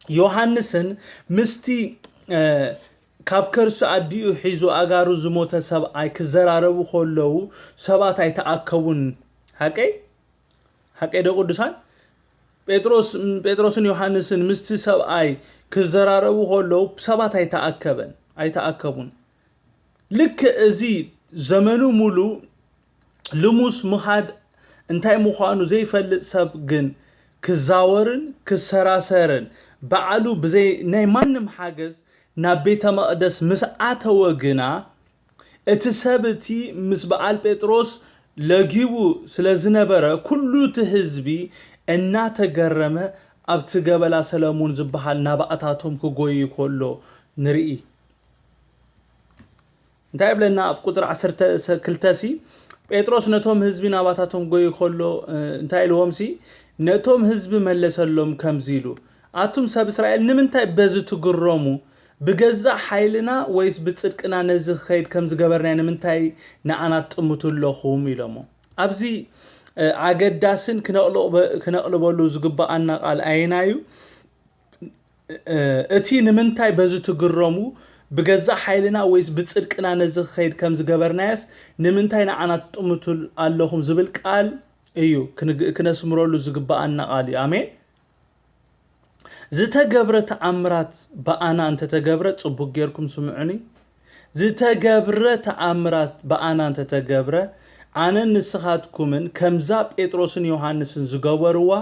ዮሃንስን ምስቲ፣ እ፣ ካብ ከርሲ ኣዲኡ ሒዙ ኣጋሩ ዝሞተ ሰብኣይ ክዘራረቡ ከለዉ ሰባት ኣይተኣከቡን። ሓቀይ ሓቀይ ዶ ቅዱሳን? ጴጥሮስ ጴጥሮስን ዮሃንስን ምስቲ ሰብኣይ ክዘራረቡ ከለዉ ሰባት ኣይተኣከበን ኣይተኣከቡን። ልክ እዚ ዘመኑ ሙሉ ልሙስ ምኻድ እንታይ ምዃኑ ዘይፈልጥ ሰብ ግን ክዛወርን ክሰራሰርን ባዕሉ ብዘይ ናይ ማንም ሓገዝ ናብ ቤተ መቕደስ ምስ ኣተወ ግና እቲ ሰብ እቲ ምስ በዓል ጴጥሮስ ለጊቡ ስለ ዝነበረ ኩሉ እቲ ህዝቢ እናተገረመ ኣብቲ ገበላ ሰለሙን ዝበሃል ናባእታቶም ክጎይ ከሎ ንርኢ። እንታይ ይብለና ኣብ ቁፅሪ ዓሰርተ ክልተ ሲ ጴጥሮስ ነቶም ህዝቢ ናባታቶም ጎይ ከሎ እንታይ ኢልዎም ሲ ነቶም ህዝቢ መለሰሎም ከምዚ ኢሉ ኣቱም ሰብ እስራኤል ንምንታይ በዚ ትግረሙ ብገዛእ ሓይልና ወይስ ብፅድቅና ነዚ ክኸይድ ከም ዝገበርናዮ ንምንታይ ንዓና ትጥምቱ ኣለኹም ኢሎሞ ኣብዚ ኣገዳስን ክነቕልበሉ ዝግባኣና ቃል ኣየናዩ እቲ ንምንታይ በዚ ትግረሙ ብገዛእ ሓይልና ወይስ ብፅድቅና ነዚ ክኸይድ ከም ዝገበርናዮስ ንምንታይ ንዓና ትጥምቱ ኣለኹም ዝብል ቃል እዩ ክነስምረሉ ዝግባኣና ቃል እዩ ኣሜን ዝተገብረ ተኣምራት ብኣና እንተተገብረ ፅቡቅ ጌርኩም ስምዑኒ ዝተገብረ ተኣምራት ብኣና እንተተገብረ ኣነን ንስኻትኩምን ከምዛ ጴጥሮስን ዮሃንስን ዝገበርዋ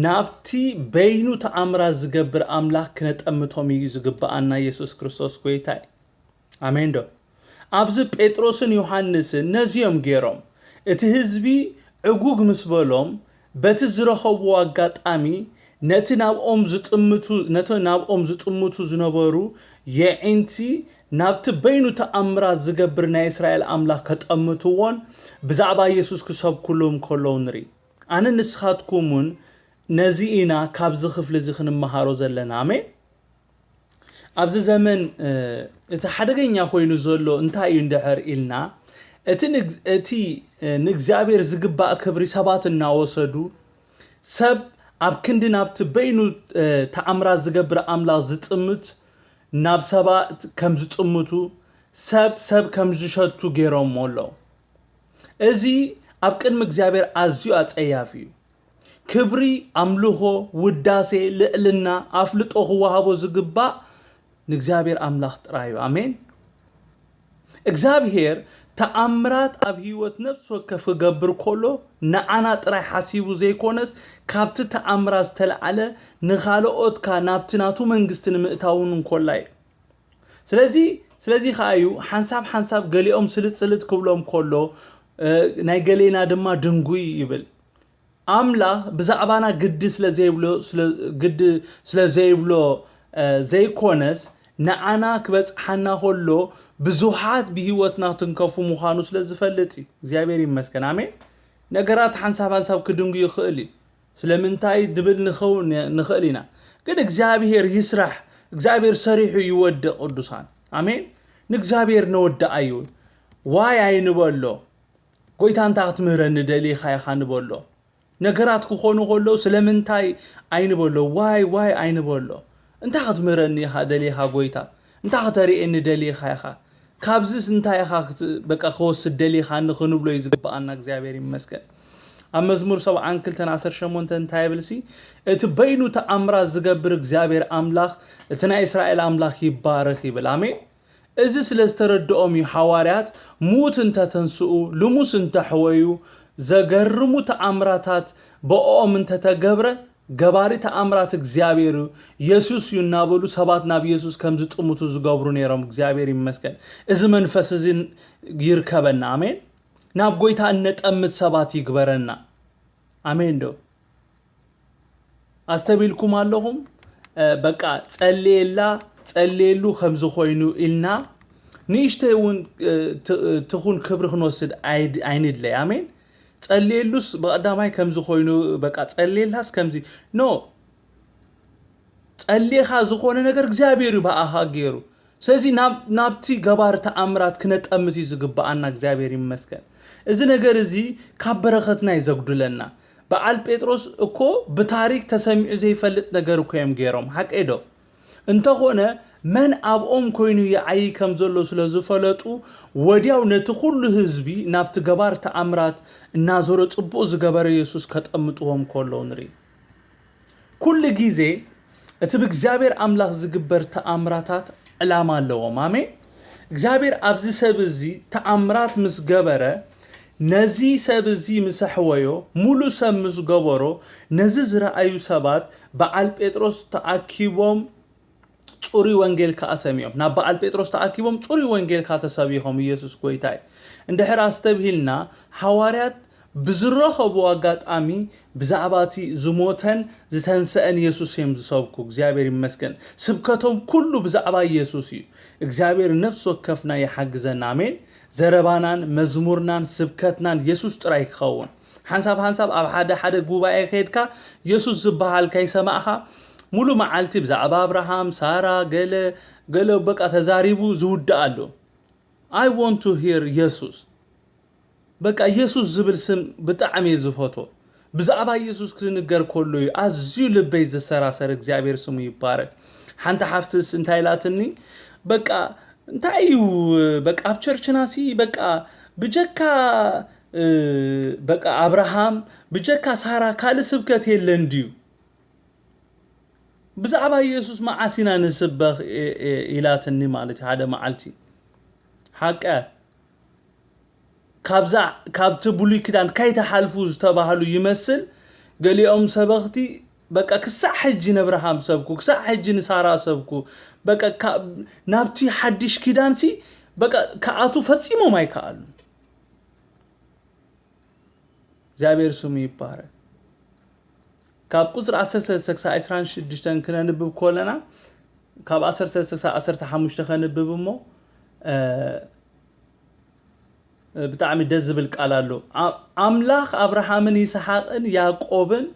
ናብቲ በይኑ ተኣምራት ዝገብር ኣምላኽ ክነጠምቶም እዩ ዝግብኣና ኢየሱስ ክርስቶስ ጎይታ እዩ ኣሜን ዶ ኣብዚ ጴጥሮስን ዮሃንስን ነዚኦም ገይሮም እቲ ህዝቢ ዕጉግ ምስ በሎም በቲ ዝረኸብዎ ኣጋጣሚ ነቲ ናብኦም ዝጥምቱ ነቲ ናብኦም ዝጥምቱ ዝነበሩ የዒንቲ ናብቲ በይኑ ተኣምራት ዝገብር ናይ እስራኤል ኣምላኽ ከጠምትዎን ብዛዕባ ኢየሱስ ክሰብኩሎም ከለዉ ንርኢ ኣነ ንስኻትኩም እውን ነዚ ኢና ካብዚ ክፍሊ እዚ ክንመሃሮ ዘለና ኣሜን ኣብዚ ዘመን እቲ ሓደገኛ ኮይኑ ዘሎ እንታይ እዩ እንድሕር ኢልና እቲ እቲ ንእግዚኣብሔር ዝግባእ ክብሪ ሰባት እናወሰዱ ሰብ ኣብ ክንዲ ናብቲ በይኑ ተኣምራት ዝገብር ኣምላኽ ዝጥምት ናብ ሰባት ከም ዝጥምቱ ሰብ ሰብ ከም ዝሸቱ ገይሮሞ ኣለዉ እዚ ኣብ ቅድሚ እግዚኣብሔር ኣዝዩ ኣጸያፊ እዩ ክብሪ ኣምልኾ ውዳሴ ልዕልና ኣፍልጦ ክወሃቦ ዝግባእ ንእግዚኣብሔር ኣምላኽ ጥራይ እዩ ኣሜን እግዚኣብሔር ተኣምራት ኣብ ህይወት ነፍሲ ወከፍ ክገብር ከሎ ንዓና ጥራይ ሓሲቡ ዘይኮነስ ካብቲ ተኣምራት ዝተለዓለ ንኻልኦትካ ናብቲ ናቱ መንግስቲ ንምእታውን እንኮላ እዩ ስለዚ ስለዚ ከዓ እዩ ሓንሳብ ሓንሳብ ገሊኦም ስልጥ ስልጥ ክብሎም ከሎ ናይ ገሌና ድማ ድንጉይ ይብል ኣምላኽ ብዛዕባና ግዲ ስለ ዘይብሎ ስለ- ግዲ ስለ ዘይብሎ እ፣ ዘይኮነስ ንዓና ክበጽሓና ከሎ ብዙሓት ብህይወትና ትንከፉ ምዃኑ ስለ ዝፈልጥ እዩ። እግዚኣብሔር ይመስገን። ኣሜን። ነገራት ሓንሳብ ሓንሳብ ክድንጉ ይኽእል እዩ። ስለምንታይ ድብል ንኸውን ንኽእል ኢና። ግን እግዚኣብሔር ይስራሕ። እግዚኣብሔር ሰሪሑ ይወድእ። ቅዱሳን ኣሜን። ንእግዚኣብሔር ነወድኣዩ። ዋይ ኣይንበሎ። ጎይታ እንታይ ክትምህረኒ ደሊኻ ኢኻ ንበሎ። ነገራት ክኾኑ ከለዉ ስለምንታይ ኣይንበሎ። ዋይ ዋይ ኣይንበሎ። እንታይ ክትምህረኒ ኢኻ ደሊኻ ጎይታ? እንታይ ክተርእየኒ ደሊኻ ኢኻ? ካብዚስ እንታይ ኢኻ ክት- በቃ ክወስድ ደሊኻኒ ክንብሎ እዩ ዝግብኣና። እግዚኣብሔር ይመስገን። ኣብ መዝሙር ሰብዓን ክልተን ዓሰርተ ሸሞንተ እንታይ ይብል ሲ እቲ በይኑ ተኣምራት ዝገብር እግዚኣብሔር ኣምላኽ እቲ ናይ እስራኤል ኣምላኽ ይባረኽ ይብል። ኣሜን። እዚ ስለ ዝተረድኦም እዩ ሓዋርያት ምዉት እንተ ተንስኡ፣ ልሙስ እንተ ሕወዩ፣ ዘገርሙ ተኣምራታት ብእኦም እንተ ተገብረ፣ ገባሪ ተኣምራት እግዚኣብሔር እዩ፣ የሱስ እዩ እናበሉ ሰባት ናብ የሱስ ከም ዝጥምቱ ዝገብሩ ነይሮም። እግዚኣብሔር ይመስገን። እዚ መንፈስ እዚ ይርከበና። ኣሜን። ናብ ጎይታ እነጠምት ሰባት ይግበረና። ኣሜን ዶ? ኣስተቢልኩም ኣለኹም? በቃ ጸልየላ ጸልየሉ ከምዚ ኮይኑ ኢልና ንእሽተይ እውን ትኹን ክብሪ ክንወስድ ኣይንድለይ። ኣሜን። ጸልየሉስ ብቐዳማይ ከምዚ ኮይኑ በቃ ጸልየላስ ከምዚ ኖ ጸሊኻ ዝኾነ ነገር እግዚኣብሔር እዩ ብኣኻ ገይሩ። ስለዚ ናብቲ ገባር ተኣምራት ክነጠምት እዩ ዝግብኣና። እግዚኣብሔር ይመስገን። እዚ ነገር እዚ ካብ በረኸትና እዩ ዘጉድለና። በዓል ጴጥሮስ እኮ ብታሪክ ተሰሚዑ ዘይፈልጥ ነገር እኮ እዮም ገይሮም። ሓቀይ ዶ? እንተኾነ መን ኣብኦም ኮይኑ ይዓዪ ከም ዘሎ ስለ ዝፈለጡ፣ ወዲያው ነቲ ኩሉ ህዝቢ ናብቲ ገባር ተኣምራት እናዞረ ጽቡቕ ዝገበረ የሱስ ከጠምጥዎም ከለዉ ንርኢ። ኩሉ ግዜ እቲ ብእግዚኣብሔር ኣምላኽ ዝግበር ተኣምራታት ዕላማ ኣለዎም። ኣሜን። እግዚኣብሔር ኣብዚ ሰብ እዚ ተኣምራት ምስ ገበረ፣ ነዚ ሰብ እዚ ምስ ኣሕወዮ፣ ሙሉእ ሰብ ምስ ገበሮ፣ ነዚ ዝረኣዩ ሰባት በዓል ጴጥሮስ ተኣኪቦም ጽሩይ ወንጌል ከኣ ሰሚዖም። ናብ በዓል ጴጥሮስ ተኣኪቦም ጽሩይ ወንጌል ከኣ ተሰቢኾም። ኢየሱስ ጎይታ እዩ። እንድሕር ኣስተብሂልና፣ ሃዋርያት ብዝረኸቡ ኣጋጣሚ ብዛዕባ እቲ ዝሞተን ዝተንሰአን የሱስ እዮም ዝሰብኩ። እግዚኣብሔር ይመስገን። ስብከቶም ኩሉ ብዛዕባ የሱስ እዩ። እግዚኣብሔር ነፍሲ ወከፍና ይሓግዘና። ኣሜን። ዘረባናን መዝሙርናን ስብከትናን የሱስ ጥራይ ክኸውን። ሓንሳብ ሓንሳብ ኣብ ሓደ ሓደ ጉባኤ ከይድካ የሱስ ዝበሃል ከይሰማዕኻ፣ ሙሉ መዓልቲ ብዛዕባ ኣብርሃም፣ ሳራ፣ ገለ ገለ በቃ ተዛሪቡ ዝውዳእ ኣሎ። I want to hear የሱስ። በቃ የሱስ ዝብል ስም ብጣዕሚ እየ ዝፈትዎ። ብዛዕባ የሱስ ክዝንገር ከሎ እዩ ኣዝዩ ልበይ ዝሰራሰር። እግዚኣብሔር ስሙ ይባረክ። ሓንቲ ሓፍትስ እንታይ ኢላትኒ፣ በቃ እንታይ እዩ፣ በቃ ኣብ ቸርችና ሲ በቃ ብጀካ፣ እ፣ በቃ ኣብርሃም፣ ብጀካ ሳራ ካልእ ስብከት የለን ድዩ? ብዛዕባ የሱስ መዓስ ኢና ንስበኽ? እ፣ እ፣ ኢላትኒ ማለት እዩ ሓደ መዓልቲ። ሓቀ ካብዛ፣ ካብቲ ብሉይ ኪዳን ካይተሓልፉ ዝተባህሉ ይመስል። ገሊኦም ሰበኽቲ በቃ ክሳዕ ሕጂ ነብርሃም ሰብኩ፣ ክሳዕ ሕጂ ንሳራ ሰብኩ። በቃ ካ-፣ ናብቲ ሓድሽ ኪዳንሲ በቃ ክኣቱ ፈጺሞም ኣይከኣሉን። እግዚኣብሔር ስሙ ይባረክ። ካብ ቁጽሪ ዓሰርተ ሰለስተ ክሳብ ዕስራን ሽዱሽተን ክነንብብ ከለና፣ ካብ ዓሰርተ ሰለስተ ክሳብ ዓሰርተ ሓሙሽተ ከንብብ እሞ፣ እ፣ ብጣዕሚ ደስ ዝብል ቃል ኣሎ። ኣ-፣ ኣምላኽ ኣብርሃምን ይስሓቅን ያዕቆብን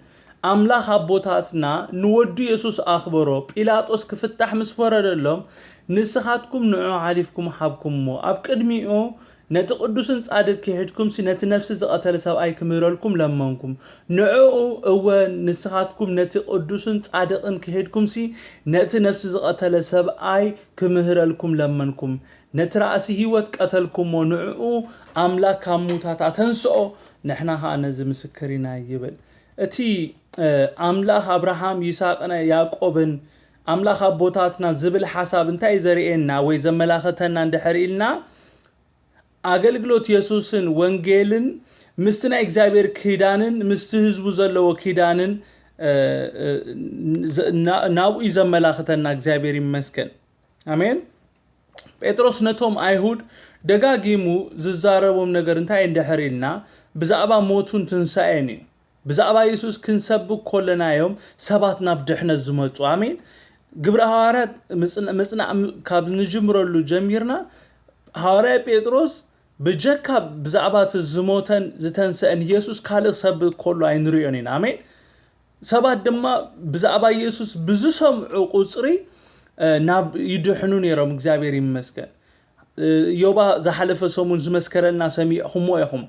ኣምላኽ ኣቦታትና ንወዱ የሱስ ኣኽበሮ። ጲላጦስ ክፍታሕ ምስ ፈረደሎም፣ ንስኻትኩም ንዑ ሓሊፍኩም ሃብኩምዎ። ኣብ ቅድሚኡ ነቲ ቅዱስን ጻድቅ ክሒድኩምሲ ነቲ ነፍሲ ዝቐተለ ሰብኣይ ክምህረልኩም ለመንኩም። ንዕኡ እወ ንስኻትኩም ነቲ ቅዱስን ጻድቅን ክሒድኩምሲ ነቲ ነፍሲ ዝቐተለ ሰብኣይ ክምህረልኩም ለመንኩም። ነቲ ራእሲ ህይወት ቀተልኩሞ፣ ንዕኡ ኣምላክ ካብ ሙታት ኣተንስኦ፣ ንሕና ኸኣ ነዚ ምስክር ኢና ይብል። እቲ፣ እ፣ ኣምላኽ ኣብርሃም፣ ይስሐቅን ያዕቆብን፣ ኣምላኽ ኣቦታትና ዝብል ሓሳብ እንታይ ዘርእየና ወይ ዘመላኽተና እንድሕር ኢልና፣ ኣገልግሎት የሱስን ወንጌልን ምስቲ ናይ እግዚኣብሔር ኪዳንን ምስቲ ህዝቡ ዘለዎ ኪዳንን፣ እ፣ እ፣ ዝ-፣ ና-፣ ናብኡ እዩ ዘመላኽተና። እግዚኣብሔር ይመስገን። ኣሜን። ጴጥሮስ ነቶም ኣይሁድ ደጋጊሙ ዝዛረቦም ነገር እንታይ እንድሕር ኢልና፣ ብዛዕባ ሞቱን ትንሳኤን እዩ። ብዛዕባ የሱስ ክንሰብክ ከለና እዮም ሰባት ናብ ድሕነት ዝመጹ። ኣሜን። ግብረ ሃዋርያት ምጽና-፣ ምጽናዕ ም-፣ ካብ ንጅምረሉ ጀሚርና፣ ሃዋርያ ጴጥሮስ ብጀካ ብዛዕባ እቲ ዝሞተን ዝተንሰአን የሱስ ካልእ ክሰብክ ከሎ ኣይንሪኦን ኢና። ኣሜን። ሰባት ድማ ብዛዕባ የሱስ ብዝሰምዑ ቁጽሪ፣ እ፣ ናብ ይድሕኑ ነይሮም። እግዚኣብሔር ይመስገን። እ፣ ዮባ ዝሓለፈ ሰሙን ዝመስከረልና ሰሚዕኹሞ ኢኹም።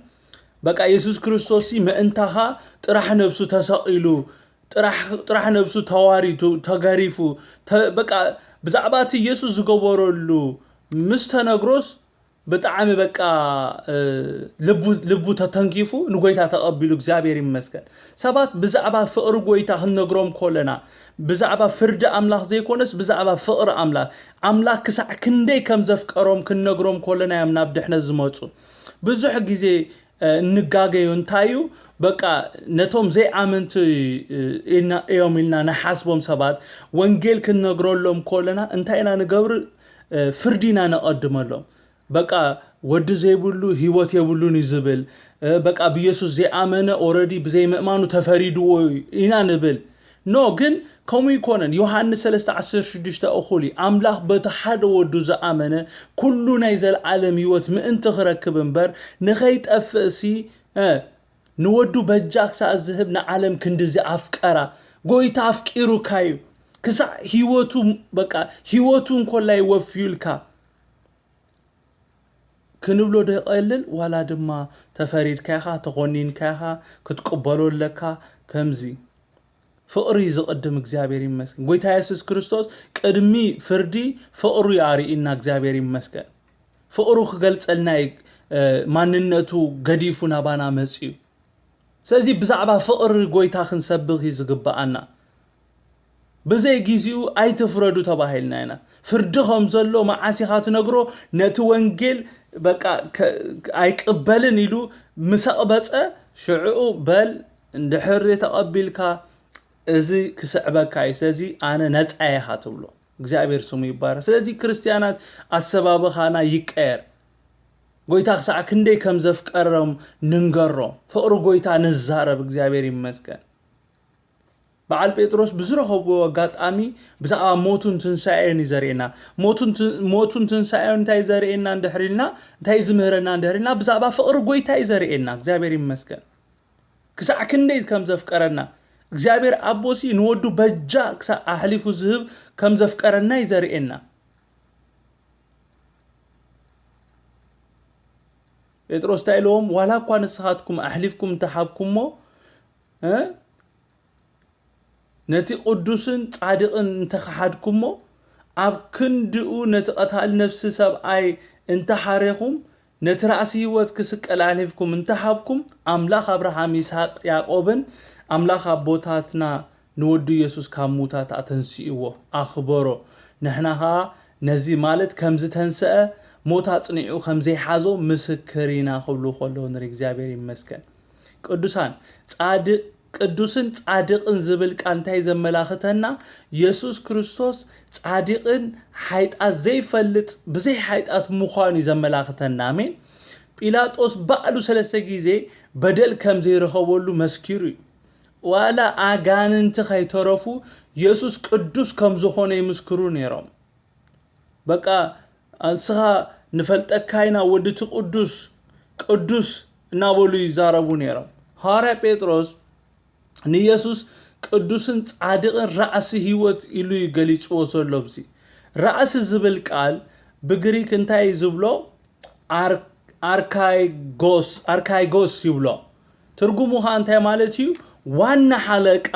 በቃ የሱስ ክርስቶስ ሲ ምእንታኻ ጥራሕ ነብሱ ተሰቒሉ፣ ጥራሕ፣ ጥራሕ ነብሱ ተዋሪቱ፣ ተገሪፉ፣ ተ-፣ በቃ ብዛዕባ እቲ የሱስ ዝገበረሉ ምስ ተነግሮስ ብጣዕሚ በቃ፣ እ፣ ልቡ፣ ልቡ ተተንኪፉ ንጎይታ ተቐቢሉ። እግዚኣብሔር ይመስገን። ሰባት ብዛዕባ ፍቕሪ ጎይታ ክንነግሮም ከለና፣ ብዛዕባ ፍርዲ ኣምላኽ ዘይኮነስ ብዛዕባ ፍቕሪ ኣምላኽ፣ ኣምላኽ ክሳዕ ክንደይ ከም ዘፍቀሮም ክንነግሮም ከለና እዮም ናብ ድሕነት ዝመጹ። ብዙሕ ግዜ፣ እ፣ እንጋገዮ እንታይ እዩ? በቃ ነቶም ዘይኣመንቲ፣ እ፣ ኢና፣ እዮም ኢልና ንሓስቦም ሰባት ወንጌል ክንነግረሎም ከለና እንታይ ኢና ንገብር? እ፣ ፍርዲ ኢና ነቐድመሎም። በቃ ወዲ ዘይብሉ ህይወት የብሉን እዩ ዝብል፣ እ፣ በቃ ብየሱስ ዘይኣመነ ኦረዲ ብዘይምእማኑ ተፈሪድዎ ኢና ንብል። ኖ፣ ግን ከምኡ ይኮነን። ዮሃንስ ሰለስተ ዓሰርተ ሽዱሽተ እኹል እዩ። ኣምላኽ በቲ ሓደ ወዱ ዝኣመነ ኩሉ ናይ ዘለዓለም ህይወት ምእንቲ ክረክብ እምበር ንኸይጠፍእሲ፣ እ፣ ንወዱ በጃ ክሳዕ ዝህብ ንዓለም ክንድዚ ኣፍቀራ። ጎይታ ኣፍቂሩካ እዩ። ክሳዕ ህይወቱ፣ በቃ ህይወቱ እንኮላይ ወፍዩልካ። ክንብሎ ዶ ይቐልል? ዋላ ድማ ተፈሪድካ ኢኻ፣ ተኾኒንካ ኢኻ፣ ክትቅበሎ ኣለካ። ከምዚ ፍቕሪ ዝቕድም እግዚኣብሔር ይመስገን። ጎይታ የሱስ ክርስቶስ ቅድሚ ፍርዲ ፍቕሩ ኣርእዩና እግዚኣብሔር ይመስገን። ፍቕሩ ክገልጸልና እዩ፣ እ፣ ማንነቱ ገዲፉ ናባና መጺኡ። ስለዚ ብዛዕባ ፍቕሪ ጎይታ ክንሰብኽ እዩ ዝግብኣና። ብዘይ ጊዜኡ ኣይትፍረዱ ተባሂልና ኢና። ፍርዲ ከም ዘሎ መዓስ ኢኻ ትነግሮ? ነቲ ወንጌል በቃ ከ-፣ ኣይቅበልን ኢሉ ምስ ኣቕበጸ ሽዕኡ በል እንድሕር ዘይተቐቢልካ እዚ ክስዕበካ እዩ። ስለዚ ኣነ ነጻ ኢኻ ትብሎ። እግዚኣብሔር ስሙ ይባረክ። ስለዚ ክርስትያናት ኣሰባብኻና ይቀየር። ጎይታ ክሳዕ ክንደይ ከም ዘፍቀሮም ንንገሮም። ፍቕሪ ጎይታ ንዛረብ። እግዚኣብሔር ይመስገን። በዓል ጴጥሮስ ብዝረኸብዎ ኣጋጣሚ ብዛዕባ ሞቱን ትንሳኤን እዩ ዘርእየና። ሞቱን ት-፣ ሞቱን ትንሳኤን እንታይ ዘርእየና እንድሕር ኢልና፣ እንታይ ዝምህረና እንድሕር ኢልና፣ ብዛዕባ ፍቕሪ ጎይታ እዩ ዘርእየና። እግዚኣብሔር ይመስገን። ክሳዕ ክንደይ ከም ዘፍቀረና፣ እግዚኣብሔር ኣቦሲ ንወዱ በጃ ክሳዕ ኣሕሊፉ ዝህብ ከም ዘፍቀረና እዩ ዘርእየና። ጴጥሮስ እንታይ ኢልዎም? ዋላ እኳ ንስኻትኩም ኣሕሊፍኩም እንተሃብኩሞ፣ እ፣ ነቲ ቅዱስን ጻድቕን እንተኸሓድኩሞ፣ ኣብ ክንድኡ ነቲ ቀታሊ ነፍሲ ሰብኣይ እንተሓሬኹም፣ ነቲ ራእሲ ህይወት ክስቀል ኣሕሊፍኩም እንተሃብኩም፣ ኣምላኽ ኣብርሃም፣ ይስሐቅ፣ ያዕቆብን ኣምላኽ ኣቦታትና ንወዱ ኢየሱስ ካብ ሙታት ኣተንስእዎ፣ ኣኽበሮ። ንሕና ኸኣ ነዚ ማለት ከም ዝተንስአ፣ ሞት ኣጽኒዑ ከም ዘይሓዞ ምስክር ኢና ክብሉ ከለዉ ንርኢ። እግዚኣብሔር ይመስገን። ቅዱሳን፣ ጻድቅ፣ ቅዱስን ጻድቅን ዝብል ቃል እንታይ ዘመላኽተና? የሱስ ክርስቶስ ጻድቅን ሓይጣት ዘይፈልጥ፣ ብዘይ ሓይጣት ምዃኑ እዩ ዘመላኽተና። ኣሜን። ጲላጦስ ባዕሉ ሰለስተ ግዜ በደል ከም ዘይረኸበሉ መስኪሩ እዩ። ዋላ ኣጋንንቲ ከይተረፉ የሱስ ቅዱስ ከም ዝኾነ ይምስክሩ ነይሮም። በቃ፣ "ንስኻ ንፈልጠካ ኢና፣ ወዲ እቲ ቅዱስ፣ ቅዱስ" እናበሉ ይዛረቡ ነይሮም። ሃዋርያ ጴጥሮስ ንየሱስ ቅዱስን ጻድቕን ራእሲ ህይወት ኢሉ እዩ ገሊጽዎ ዘሎ። ኣብዚ ራእሲ ዝብል ቃል ብግሪክ እንታይ እዩ ዝብሎ? ኣር-፣ ኣርካይጎስ፣ ኣርካይጎስ ይብሎ። ትርጉሙ ኸኣ እንታይ ማለት እዩ? ዋና ሓለቃ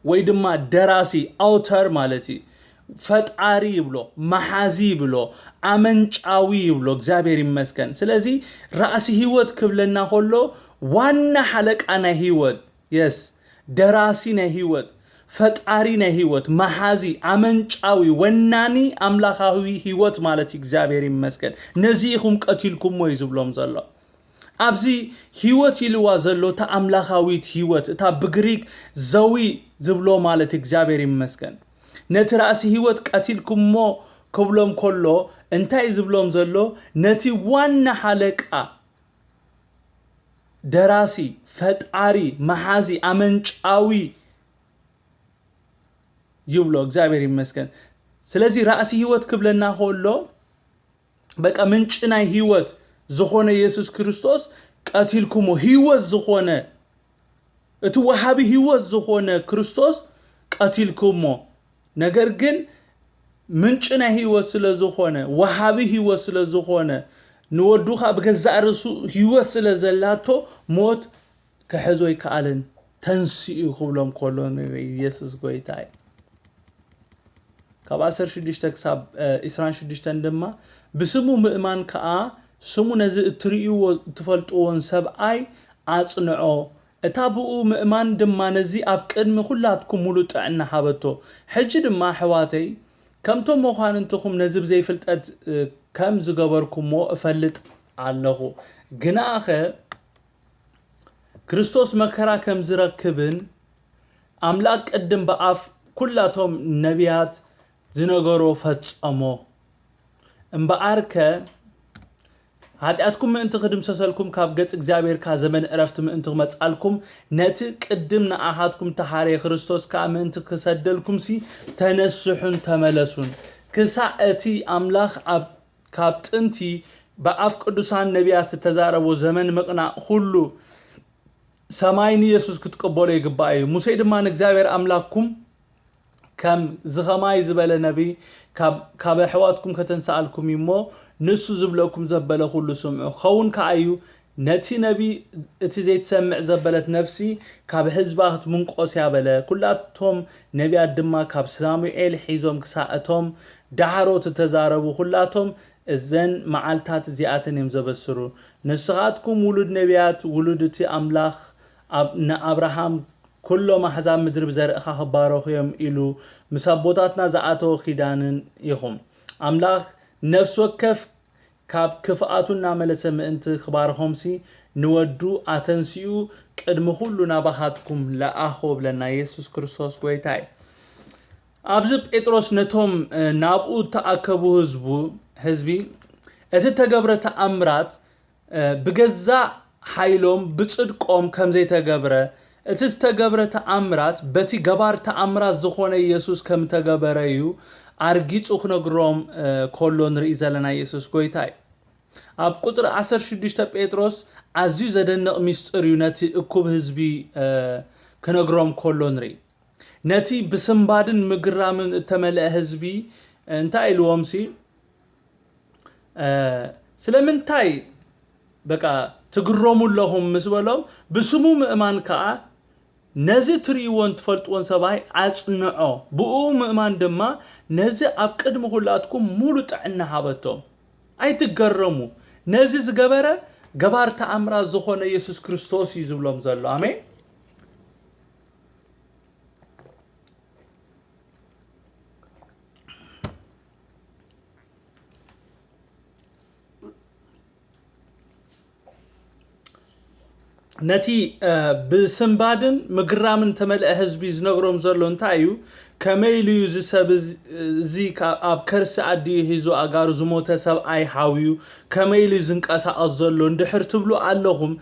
ወይ ድማ ደራሲ፣ ኣውተር ማለት እዩ። ፈጣሪ ይብሎ፣ መሓዚ ይብሎ፣ ኣመንጫዊ ይብሎ። እግዚኣብሔር ይመስገን። ስለዚ ራእሲ ህይወት ክብለና ከሎ ዋና ሓለቃ ናይ ህይወት፣ የስ፣ ደራሲ ናይ ህይወት፣ ፈጣሪ ናይ ህይወት፣ መሓዚ፣ ኣመንጫዊ፣ ወናኒ ኣምላኻዊ ህይወት ማለት እዩ። እግዚኣብሔር ይመስገን። ነዚ ኢኹም ቀቲልኩሞ እዩ ዝብሎም ዘሎ። ኣብዚ ህይወት ኢልዋ ዘሎ እታ ኣምላኻዊት ህይወት፣ እታ ብግሪክ ዘዊ ዝብሎ ማለት እግዚኣብሔር ይመስገን። ነቲ ራእሲ ህይወት ቀቲልኩሞ ክብሎም ከሎ እንታይ እዩ ዝብሎም ዘሎ? ነቲ ዋና ሓለቃ፣ ደራሲ፣ ፈጣሪ፣ መሓዚ፣ ኣመንጫዊ ይብሎ። እግዚኣብሔር ይመስገን። ስለዚ ራእሲ ህይወት ክብለና ከሎ በቃ ምንጪ ናይ ህይወት ዝኾነ የሱስ ክርስቶስ ቀቲልኩሞ። ህይወት ዝኾነ፣ እቲ ወሃቢ ህይወት ዝኾነ ክርስቶስ ቀቲልኩሞ። ነገር ግን ምንጪ ናይ ህይወት ስለ ዝኾነ፣ ወሃቢ ህይወት ስለ ዝኾነ፣ ንወዱ ኸኣ ብገዛእ ርእሱ ህይወት ስለ ዘላቶ፣ ሞት ክሕዞ ኣይከኣልን፣ ተንሲኡ ክብሎም ከሎ ንርኢ። ኢየሱስ ጎይታ እዩ። ካብ ዓሰርተ ሽዱሽተ ክሳብ፣ እ፣ ዕስራን ሽዱሽተን ድማ፣ "ብስሙ ምእማን ከኣ ስሙ ነዚ እትርእይዎ እትፈልጥዎን ሰብኣይ ኣጽንዖ፣ እታ ብኡ ምእማን ድማ ነዚ ኣብ ቅድሚ ኩላትኩም ምሉእ ጥዕና ሃበቶ። ሕጂ ድማ ኣሕዋተይ፣ ከምቶም መኳንንትኹም ነዚ ብዘይፍልጠት፣ እ፣ ከም ዝገበርኩሞ እፈልጥ ኣለኹ። ግናኸ ክርስቶስ መከራ ከም ዝረክብን ኣምላኽ ቅድም ብኣፍ ኩላቶም ነቢያት ዝነገሮ ፈጸሞ። እምበኣርከ፣ ሓጢኣትኩም ምእንቲ ክድምሰሰልኩም፣ ካብ ገጽ እግዚኣብሔር ከኣ ዘመን ዕረፍቲ ምእንቲ ክመጻልኩም፣ ነቲ ቅድም ንኣኻትኩም እተሓረየ ክርስቶስ ከኣ ምእንቲ ክሰደልኩምሲ፣ ተነስሑን ተመለሱን። ክሳዕ እቲ ኣምላኽ ኣብ፣ ካብ ጥንቲ ብኣፍ ቅዱሳን ነቢያት እተዛረቦ ዘመን ምቕናእ ኩሉ፣ ሰማይ ንየሱስ ክትቅበሎ ይግባእ እዩ። ሙሴ ድማ ንእግዚኣብሔር ኣምላኽኩም ከም ዝኸማይ ዝበለ ነቢይ ካብ፣ ካብ ኣሕዋትኩም ከተንስኣልኩም እዩ እሞ፣ ንሱ ዝብለኩም ዘበለ ኩሉ ስምዑ። ክኸውን ከኣ እዩ፣ ነቲ ነቢ እቲ ዘይትሰምዕ ዘበለት ነፍሲ ካብ ህዝባ ክትምንቆስ እያ በለ። ኩላቶም ነቢያት ድማ ካብ ሳሙኤል ሒዞም ክሳዕ እቶም ዳሕሮት እተዛረቡ ኩላቶም እዘን መዓልታት እዚኣተን እዮም ዘበስሩ። ንስኻትኩም ውሉድ ነቢያት፣ ውሉድ እቲ ኣምላኽ ኣብ ንኣብርሃም ኩሎም ኣሕዛብ ምድሪ ብዘርእኻ ክባረኹ እዮም ኢሉ ምስ ኣቦታትና ዝኣተወ ኪዳንን ኢኹም። ኣምላኽ ነፍሲ ወከፍ ካብ ክፍኣቱ እናመለሰ ምእንቲ ክባርኾምሲ ንወዱ ኣተንሲኡ ቅድሚ ኩሉ ናባኻትኩም ለኣኾ ብለና። የሱስ ክርስቶስ ጎይታ እዩ። ኣብዚ ጴጥሮስ ነቶም ናብኡ እተኣከቡ ህዝቡ ህዝቢ እቲ ተገብረ ተኣምራት ብገዛእ ሓይሎም ብጽድቆም ከም ዘይተገብረ፣ እቲ ዝተገብረ ተኣምራት በቲ ገባር ተኣምራት ዝኾነ ኢየሱስ ከም ተገበረ እዩ ኣርጊጹ ክነግሮም ከሎ ንርኢ ዘለና። ኢየሱስ ጎይታ እዩ። ኣብ ቁጽሪ ዓሰርተ ሽዱሽተ ጴጥሮስ ኣዝዩ ዘደንቕ ሚስጥር እዩ ነቲ እኩብ ህዝቢ ክነግሮም ከሎ ንርኢ። ነቲ ብስንባድን ምግራምን እተመልአ ህዝቢ እንታይ ኢልዎም ሲ ስለምንታይ በቃ ትግረሙ ኣለኹም ምስ በሎም፣ ብስሙ ምእማን ከኣ ነዚ ትርእይዎን ትፈልጥዎን ሰብኣይ ኣጽንዖ፣ ብኡ ምእማን ድማ ነዚ ኣብ ቅድሚ ኩላትኩም ሙሉ ጥዕና ሃበቶም። ኣይትገረሙ፣ ነዚ ዝገበረ ገባር ተኣምራት ዝኾነ የሱስ ክርስቶስ እዩ ዝብሎም ዘሎ። ኣሜን። ነቲ ብስንባድን ምግራምን ተመልአ ህዝቢ ዝነግሮም ዘሎ እንታይ እዩ? ከመይ ኢሉ እዩ እዚ ሰብ እዚ ካብ ኣብ ከርሲ ኣዲኡ ሒዙ ኣእጋሩ ዝሞተ ሰብኣይ ሓውዩ ከመይ ኢሉ እዩ ዝንቀሳቐስ ዘሎ እንድሕር ትብሉ ኣለኹም፣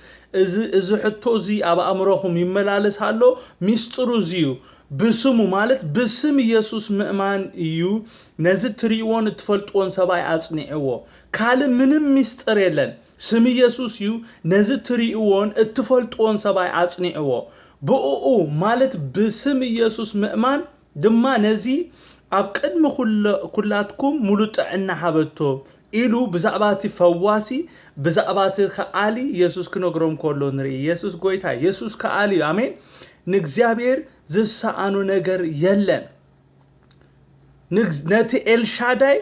እዚ እዚ ሕቶ እዚ ኣብ ኣእምሮኹም ይመላለስ ኣሎ። ሚስጥሩ እዚ እዩ። ብስሙ ማለት ብስም ኢየሱስ ምእማን እዩ ነዚ እትርእይዎን እትፈልጥዎን ሰብኣይ ኣጽኒዕዎ። ካልእ ምንም ሚስጥር የለን። ስም ኢየሱስ እዩ ነዚ እትርእይዎን እትፈልጥዎን ሰብኣይ ኣጽኒዕዎ። ብእኡ ማለት ብስም ኢየሱስ ምእማን ድማ ነዚ ኣብ ቅድሚ ኩላትኩም ሙሉ ጥዕና ሃበቶ ኢሉ ብዛዕባ እቲ ፈዋሲ ብዛዕባ እቲ ከኣሊ ኢየሱስ ክነግሮም ከሎ ንርኢ። ኢየሱስ ጎይታ፣ ኢየሱስ ከኣሊ እዩ። ኣሜን። ንእግዚኣብሔር ዝሰኣኖ ነገር የለን። ነቲ ኤልሻዳይ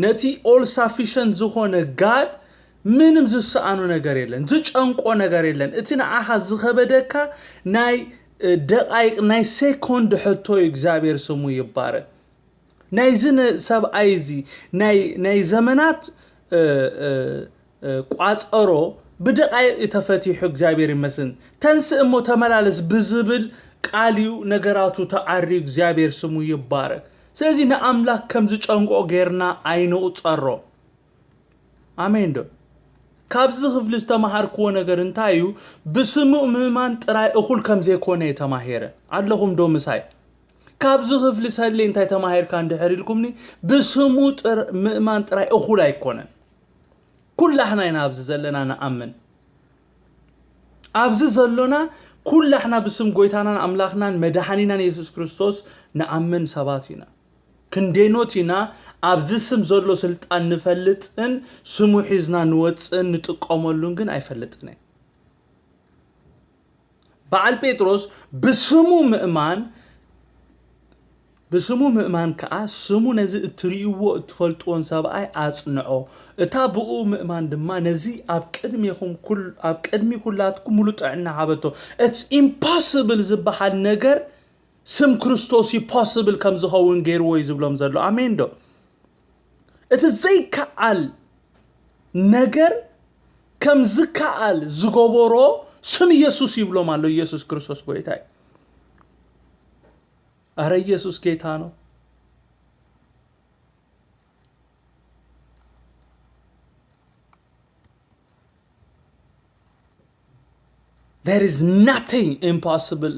ነቲ all sufficient ዝኾነ God ምንም ዝሰኣኖ ነገር የለን፣ ዝጨንቆ ነገር የለን። እቲ ንዓኻ ዝኸበደካ ናይ ደቃይቅ ናይ ሴኮንድ ሕቶ እዩ። እግዚኣብሔር ስሙ ይባረክ። ናይዚ ሰብኣይ እዚ ናይ ዘመናት ቋፀሮ ብደቃይቅ እዩ ተፈቲሑ። እግዚኣብሔር ይመስን። ተንስእ እሞ ተመላለስ ብዝብል ቃል እዩ ነገራቱ ተዓርዩ። እግዚኣብሔር ስሙ ይባረክ። ስለዚ ንኣምላኽ ከም ዝጨንቆ ጌርና ኣይንቑጸሮ። ኣሜን ዶ? ካብዚ ክፍሊ ዝተማሃርክዎ ነገር እንታይ እዩ? ብስሙ ምእማን ጥራይ እኹል ከም ዘይኮነ እየ ተማሂረ። ኣለኹም ዶ ምሳይ? ካብዚ ክፍሊ ሰሌ እንታይ ተማሂርካ እንድሕር ኢልኩምኒ፣ ብስሙ ምእማን ጥራይ እኹል ኣይኮነን። ኩላሕና ኢና ኣብዚ ዘለና ንኣምን። ኣብዚ ዘሎና ኩላሕና ብስም ጎይታናን ኣምላኽናን መድሓኒናን የሱስ ክርስቶስ ንኣምን ሰባት ኢና። ክንደይኖት ኢና ኣብዚ ስም ዘሎ ስልጣን ንፈልጥን ስሙ ሒዝና ንወፅእን ንጥቀመሉን ግን ኣይፈልጥን እየ። በዓል ጴጥሮስ ብስሙ ምእማን ብስሙ ምእማን ከኣ ስሙ ነዚ እትርእይዎ እትፈልጥዎን ሰብኣይ ኣጽንዖ። እታ ብኡ ምእማን ድማ ነዚ ኣብ ቅድሜኹም ኩል ኣብ ቅድሚ ኩላትኩም ሙሉ ጥዕና ሃበቶ። It's impossible ዝበሃል ነገር ስም ክርስቶስ እዩ possible ከም ዝኸውን ገይርዎ እዩ ዝብሎም ዘሎ። ኣሜን ዶ? እቲ ዘይከኣል ነገር ከም ዝከኣል ዝገበሮ ስም ኢየሱስ ይብሎም ኣሎ። ኢየሱስ ክርስቶስ ጎይታ እዩ። ኣረ ኢየሱስ ጌታ ነው። There is nothing impossible።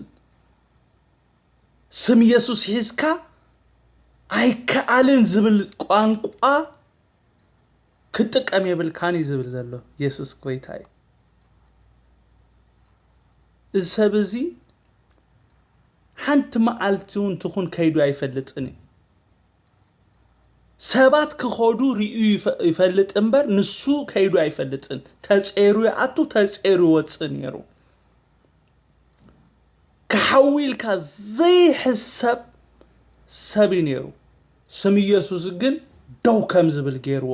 ስም ኢየሱስ ሒዝካ ኣይከኣልን ዝብል ቋንቋ ክትጥቀም የብልካን እዩ ዝብል ዘሎ። ኢየሱስ ጎይታ እዩ። እዚ ሰብ እዚ ሓንቲ መዓልቲ እውን ትኹን ከይዱ ኣይፈልጥን እዩ። ሰባት ክኸዱ ርእዩ ይፈ-፣ ይፈልጥ እምበር፣ ንሱ ከይዱ ኣይፈልጥን። ተጼሩ ይኣቱ፣ ተጼሩ ይወጽእ ነይሩ። ክሓዊ ኢልካ ዘይሕሰብ ሰብ እዩ ነይሩ። ስም ኢየሱስ ግን ደው ከም ዝብል ገይርዎ።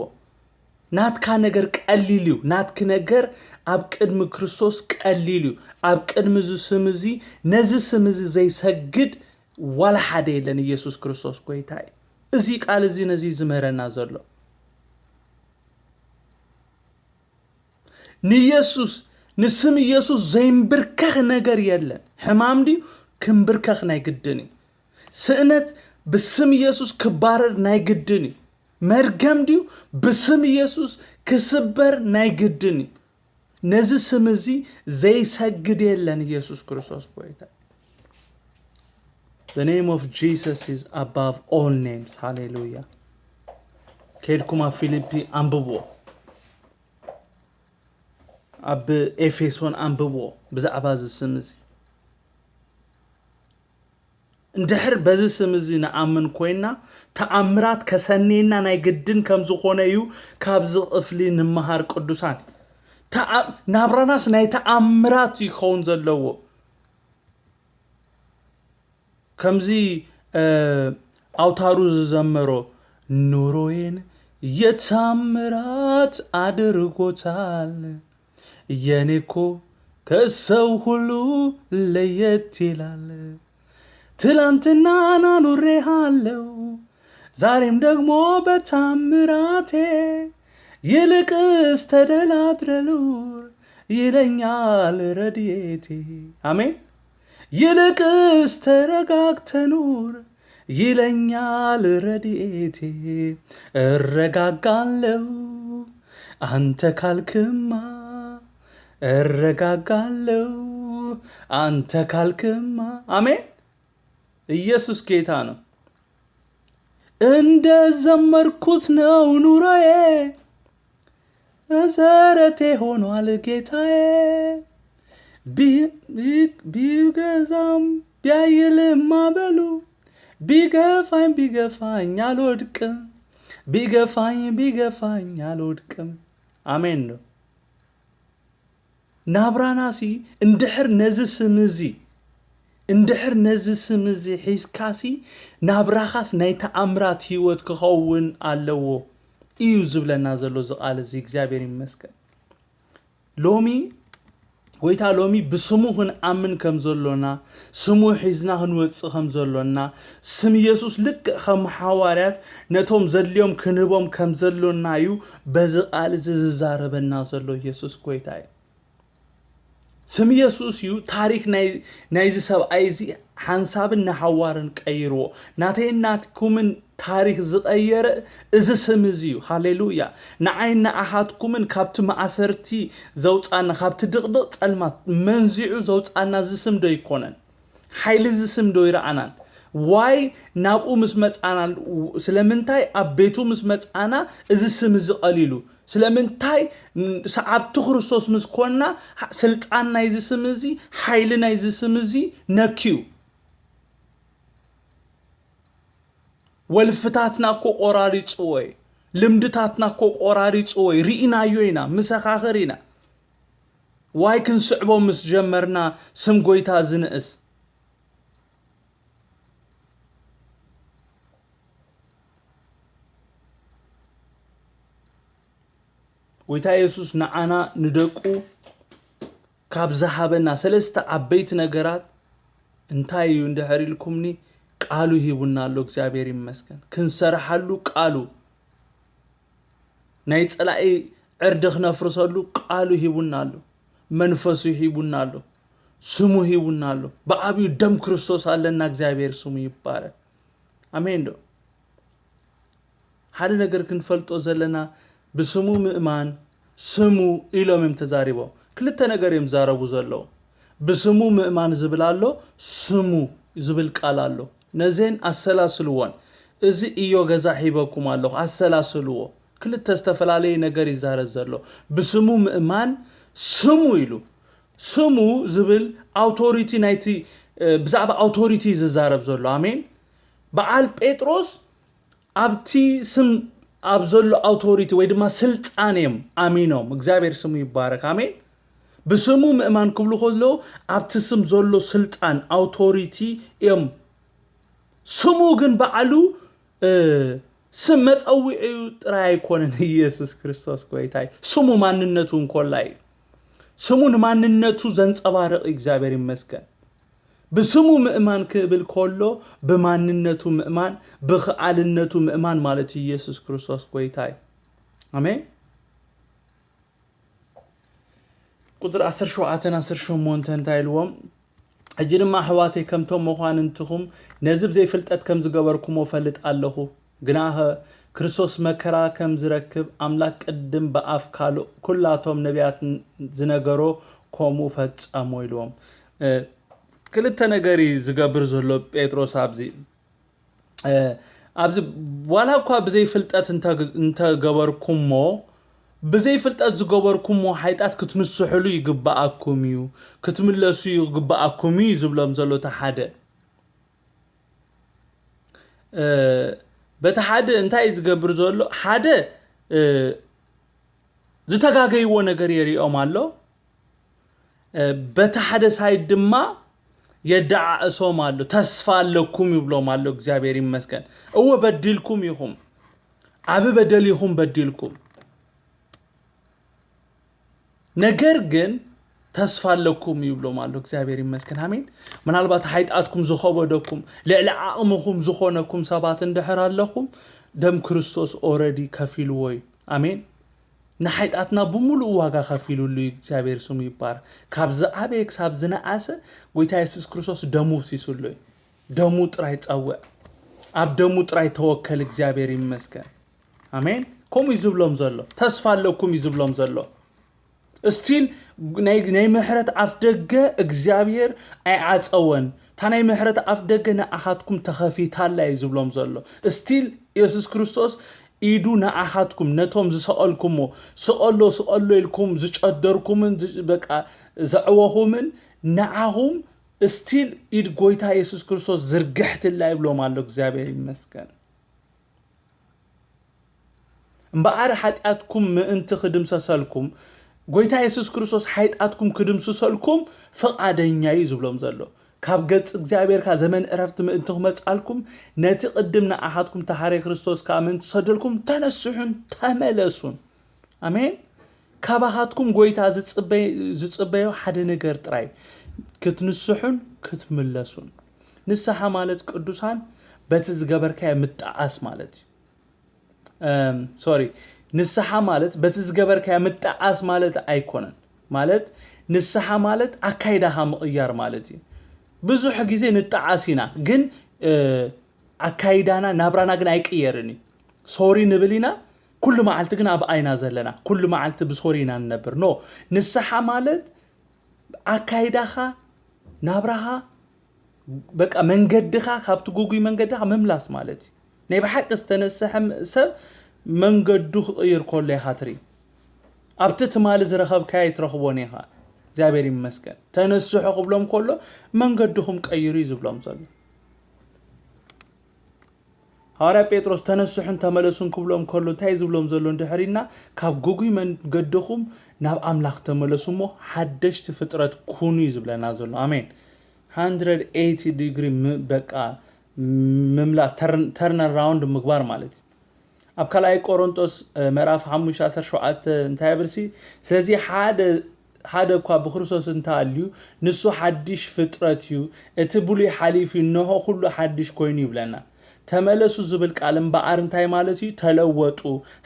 ናትካ ነገር ቀሊል እዩ። ናትኪ ነገር ኣብ ቅድሚ ክርስቶስ ቀሊል እዩ። ኣብ ቅድሚ እዚ ስም እዚ፣ ነዚ ስም እዚ ዘይሰግድ ዋላ ሓደ የለን። ኢየሱስ ክርስቶስ ጎይታ እዩ። እዚ ቃል እዚ ነዚ ዝምህረና ዘሎ። ንኢየሱስ፣ ንስም ኢየሱስ ዘይንብርከኽ ነገር የለን። ሕማም ድዩ? ክንብርከኽ ናይ ግድን እዩ። ስእነት ብስም ኢየሱስ ክባረር ናይ ግድን እዩ። መርገም ድዩ? ብስም ኢየሱስ ክስበር ናይ ግድን እዩ። ነዚ ስም እዚ ዘይሰግድ የለን። ኢየሱስ ክርስቶስ ጎይታ። The name of Jesus is above all names. ሃሌሉያ። ከይድኩም ኣብ ፊልፒ ኣንብብዎ፣ ኣብ ኤፌሶን ኣንብብዎ ብዛዕባ እዚ ስም እዚ። እንድሕር በዚ ስም እዚ ንኣምን ኮይና፣ ተኣምራት ከሰንየና ናይ ግድን ከም ዝኾነ እዩ ካብዚ ክፍሊ ንምሃር ቅዱሳን። ተኣ-፣ ናብራናስ ናይ ተኣምራት እዩ ክኸውን ዘለዎ። ከምዚ፣ እ፣ ኣውታሩ ዝዘመሮ፣ ኑሮዬን የታምራት አድርጎታል፣ የኔ እኮ ከሰው ሁሉ ለየት ይላል። ትላንትናን አኑሬሃለው፣ ዛሬም ደግሞ በታምራቴ፣ ይልቅስ ተደላድለ ኑር ይለኛል ረድኤቴ። አሜን። ይልቅስ ተረጋግተ ኑር ይለኛል ረድኤቴ። እረጋጋለው አንተ ካልክማ፣ እረጋጋለው አንተ ካልክማ። አሜን። ኢየሱስ ጌታ ነው። እንደ ዘመርኩት ነው ኑሮዬ፣ መሰረቴ ሆኗል ጌታዬ። ቢ-፣ ቢ-፣ ቢገዛም ቢያይልም ማዕበሉ፣ ቢገፋኝ ቢገፋኝ አልወድቅም፣ ቢገፋኝ ቢገፋኝ አልወድቅም። አሜን ነው። ናብራናሲ እንድሕር ነዚ ስም እዚ፣ እንድሕር ነዚ ስም እዚ ሒዝካሲ፣ ናብራኻስ ናይ ተኣምራት ህይወት ክኸውን ኣለዎ እዩ ዝብለና ዘሎ እዚ ቃል እዚ። እግዚኣብሔር ይመስገን። ሎሚ፣ ጎይታ ሎሚ ብስሙ ክንኣምን ከም ዘሎና፣ ስሙ ሒዝና ክንወጽእ ከም ዘሎና፣ ስም ኢየሱስ ልክዕ ከም ሓዋርያት ነቶም ዘድልዮም ክንህቦም ከም ዘሎና እዩ በዚ ቃል እዚ ዝዛረበና ዘሎ። ኢየሱስ ጎይታ እዩ። ስም ኢየሱስ እዩ ታሪክ ናይ፣ ናይዚ ሰብኣይ እዚ ሓንሳብን ንሓዋርን ቀይርዎ። ናተይን ናትኩምን ታሪክ ዝቐየረ እዚ ስም እዚ እዩ። ሃሌሉያ። ንዓይን ንኣኻትኩምን ካብቲ ማእሰርቲ ዘውጻና፣ ካብቲ ድቕድቕ ጸልማት መንዚዑ ዘውጻና እዚ ስም ዶ ኣይኮነን? ሓይሊ እዚ ስም ዶ ይረኣናን? ዋይ ናብኡ ምስ መጻና፣ ስለምንታይ ኣብ ቤቱ ምስ መጻና እዚ ስም እዚ ቀሊሉ? ስለምንታይ ን-፣ ሰዓብቲ ክርስቶስ ምስ ኮንና፣ ሓ-፣ ስልጣን ናይዚ ስም እዚ፣ ሓይሊ ናይዚ ስም እዚ ነክዩ? ወልፍታትና እኮ ቆራሪጽዎ እዩ። ልምድታትና እኮ ቆራሪጽዎ እዩ። ርኢናዮ ኢና፣ መሰኻኽር ኢና። ዋይ ክንስዕቦ ምስ ጀመርና ስም ጎይታ ዝንእስ። ጎይታ የሱስ ንዓና ንደቁ ካብ ዝሃበና ሰለስተ ዓበይቲ ነገራት እንታይ እዩ እንድሕር ኢልኩምኒ፣ ቃሉ ሂቡና ኣሎ። እግዚኣብሔር ይመስገን። ክንሰርሓሉ ቃሉ፣ ናይ ጸላኢ ዕርዲ ክነፍርሰሉ ቃሉ ሂቡና ኣሎ። መንፈሱ ሂቡና ኣሎ። ስሙ ሂቡና ኣሎ። ብዓብዩ ደም ክርስቶስ ኣለና። እግዚኣብሔር ስሙ ይባረክ። ኣሜን ዶ? ሓደ ነገር ክንፈልጦ ዘለና፣ ብስሙ ምእማን፣ ስሙ ኢሎም እዮም ተዛሪቦም። ክልተ ነገር እዮም ዛረቡ ዘለዉ። ብስሙ ምእማን ዝብል ኣሎ፣ ስሙ ዝብል ቃል ኣሎ። ነዘን ኣሰላስልዎን። እዚ እዮ ገዛ ሂበኩም ኣለኹ፣ ኣሰላስልዎ። ክልተ ዝተፈላለየ ነገር ይዛረብ ዘሎ። ብስሙ ምእማን፣ ስሙ ኢሉ። ስሙ ዝብል ኣውቶሪቲ ናይቲ፣ እ፣ ብዛዕባ ኣውቶሪቲ ዝዛረብ ዘሎ። ኣሜን። በዓል ጴጥሮስ ኣብቲ ስም ኣብ ዘሎ ኣውቶሪቲ ወይ ድማ ስልጣን እዮም ኣሚኖም። እግዚኣብሔር ስሙ ይባረክ፣ ኣሜን። ብስሙ ምእማን ክብሉ ከለዉ ኣብቲ ስም ዘሎ ስልጣን ኣውቶሪቲ እዮም። ስሙ ግን ባዕሉ ስም መጸውዒኡ ጥራይ ኣይኮነን። ኢየሱስ ክርስቶስ ጎይታይ ስሙ ማንነቱ እንኮላ እዩ። ስሙ ንማንነቱ ዘንጸባርቕ እዩ። እግዚኣብሔር ይመስገን። ብስሙ ምእማን ክብል ከሎ ብማንነቱ ምእማን፣ ብኽኣልነቱ ምእማን ማለት እዩ። ኢየሱስ ክርስቶስ ጎይታይ። ኣሜን። ቁፅሪ ዓሰርተ ሸውዓተ ዓሰርተ ሸሞንተ እንታይ ኢልዎም? ሕጂ ድማ ኣሕዋተይ ከምቶም መኳንንትኹም ነዚ ብዘይፍልጠት ከም ዝገበርኩሞ ፈልጥ ኣለኹ። ግናኸ ክርስቶስ መከራ ከም ዝረክብ ኣምላክ ቅድም ብኣፍ ካልእ ኩላቶም ነቢያት ዝነገሮ ከምኡ ፈጸሞ ኢልዎም። ክልተ ነገር እዩ ዝገብር ዘሎ ጴጥሮስ ኣብዚ ኣብዚ ዋላ እኳ ብዘይፍልጠት እንተገበርኩሞ ብዘይፍልጠት ዝገበርኩሞ ሓይጣት ክትንስሕሉ ይግብኣኩም እዩ፣ ክትምለሱ ይግብኣኩም እዩ ዝብሎም ዘሎ እቲ ሓደ። በቲ ሓደ እንታይ ዝገብር ዘሎ ሓደ ዝተጋገይዎ ነገር የሪኦም ኣሎ። በቲ ሓደ ሳይድ ድማ የደዓእሶም ኣሎ። ተስፋ ኣለኩም ይብሎም ኣሎ። እግዚኣብሔር ይመስገን። እወ በዲልኩም ኢኹም፣ ዓቢ በደል ኢኹም በዲልኩም፣ ነገር ግን ተስፋ ኣለኩም ይብሎም ኣሎ። እግዚኣብሔር ይመስገን። ኣሜን። ምናልባት ሓይጣትኩም ዝኸበደኩም፣ ልዕሊ ዓቕምኹም ዝኾነኩም ሰባት እንድሕር ኣለኹም፣ ደም ክርስቶስ ኦረዲ ከፊልዎ እዩ። ኣሜን። ንሓይጣትና ብምሉእ ዋጋ ከፊሉሉ እዩ። እግዚኣብሔር ስሙ ይባረክ። ካብ ዝዓበየ ክሳብ ዝነኣሰ ጎይታ የሱስ ክርስቶስ ደሙ ፍሲሱሉ እዩ። ደሙ ጥራይ ጸውዕ፣ ኣብ ደሙ ጥራይ ተወከል። እግዚኣብሔር ይመስገን። ኣሜን። ከምኡ እዩ ዝብሎም ዘሎ። ተስፋ ኣለኩም እዩ ዝብሎም ዘሎ። ስቲል ናይ ምሕረት ኣፍ ደገ እግዚኣብሔር ኣይዓጸወን። እታ ናይ ምሕረት ኣፍ ደገ ንኣኻትኩም ተኸፊታላ እዩ ዝብሎም ዘሎ። ስቲል የሱስ ክርስቶስ ኢዱ ንኣኻትኩም ነቶም ዝሰቐልኩሞ፣ ስቐሎ ስቐሎ ኢልኩም ዝጨደርኩምን በቃ ዘዕወኹምን ንዓኹም ስቲል ኢድ ጎይታ የሱስ ክርስቶስ ዝርግሕትላ ይብሎም ኣሎ። እግዚኣብሔር ይመስገን። እምበኣር ሓጢኣትኩም ምእንቲ ክድምሰሰልኩም ጎይታ የሱስ ክርስቶስ ሓይጣትኩም ክድምስሰልኩም ፍቓደኛ እዩ ዝብሎም ዘሎ። ካብ ገጽ እግዚኣብሔር ከኣ ዘመን ዕረፍቲ ምእንቲ ክመጻልኩም ነቲ ቅድም ንኣኻትኩም ተሓሬ ክርስቶስ ከኣ ምእንቲ ሰደልኩም ተነስሑን ተመለሱን። ኣሜን። ካባኻትኩም ጎይታ ዝጽበይ- ዝጽበዮ ሓደ ነገር ጥራይ፣ ክትንስሑን ክትምለሱን። ንስሓ ማለት ቅዱሳን በቲ ዝገበርካዮ ምጣዓስ ማለት እዩ። ሶሪ፣ ንስሓ ማለት በቲ ዝገበርካዮ ምጣዓስ ማለት ኣይኮነን። ማለት ንስሓ ማለት ኣካይዳኻ ምቕያር ማለት እዩ። ብዙሕ ግዜ ንጣዓስ ኢና፣ ግን ኣካይዳና ናብራና ግን ኣይቅየርን እዩ። ሶሪ ንብል ኢና፣ ኩሉ መዓልቲ ግን ኣብ ኣይና ዘለና፣ ኩሉ መዓልቲ ብሶሪ ኢና ንነብር። ኖ፣ ንስሓ ማለት ኣካይዳኻ፣ ናብራኻ፣ በቃ መንገድኻ ካብቲ ጉጉይ መንገድኻ ምምላስ ማለት እዩ። ናይ ብሓቂ ዝተነስሐ ሰብ መንገዱ ክቕይር ከሎ ኢኻ ትርኢ። ኣብቲ ትማሊ ዝረኸብካዮ ኣይትረኽቦን ኢኻ። እግዚኣብሔር ይመስገን። ተነስሑ ክብሎም ከሎ መንገድኹም ቀይሩ እዩ ዝብሎም ዘሎ። ሃዋርያ ጴጥሮስ ተነስሑን ተመለሱን ክብሎም ከሎ እንታይ ዝብሎም ዘሎ እንድሕሪና፣ ካብ ጉጉይ መንገድኹም ናብ ኣምላኽ ተመለሱ እሞ ሓደሽቲ ፍጥረት ኩኑ እዩ ዝብለና ዘሎ። ኣሜን። ሃንድረድ ኤይቲ ዲግሪ በቃ ምምላስ፣ ተርነራውንድ ምግባር ማለት እዩ። ኣብ ካልኣይ ቆሮንጦስ ምዕራፍ ሓሙሽተ ዓሰርተ ሸውዓተ እንታይ ብርሲ? ስለዚ ሓደ ሓደ እኳ ብክርስቶስ እንተኣልዩ ንሱ ሓድሽ ፍጥረት እዩ፣ እቲ ብሉይ ሓሊፉ እንሆ ኩሉ ሓድሽ ኮይኑ ይብለና። ተመለሱ ዝብል ቃል እምበኣር እንታይ ማለት እዩ? ተለወጡ፣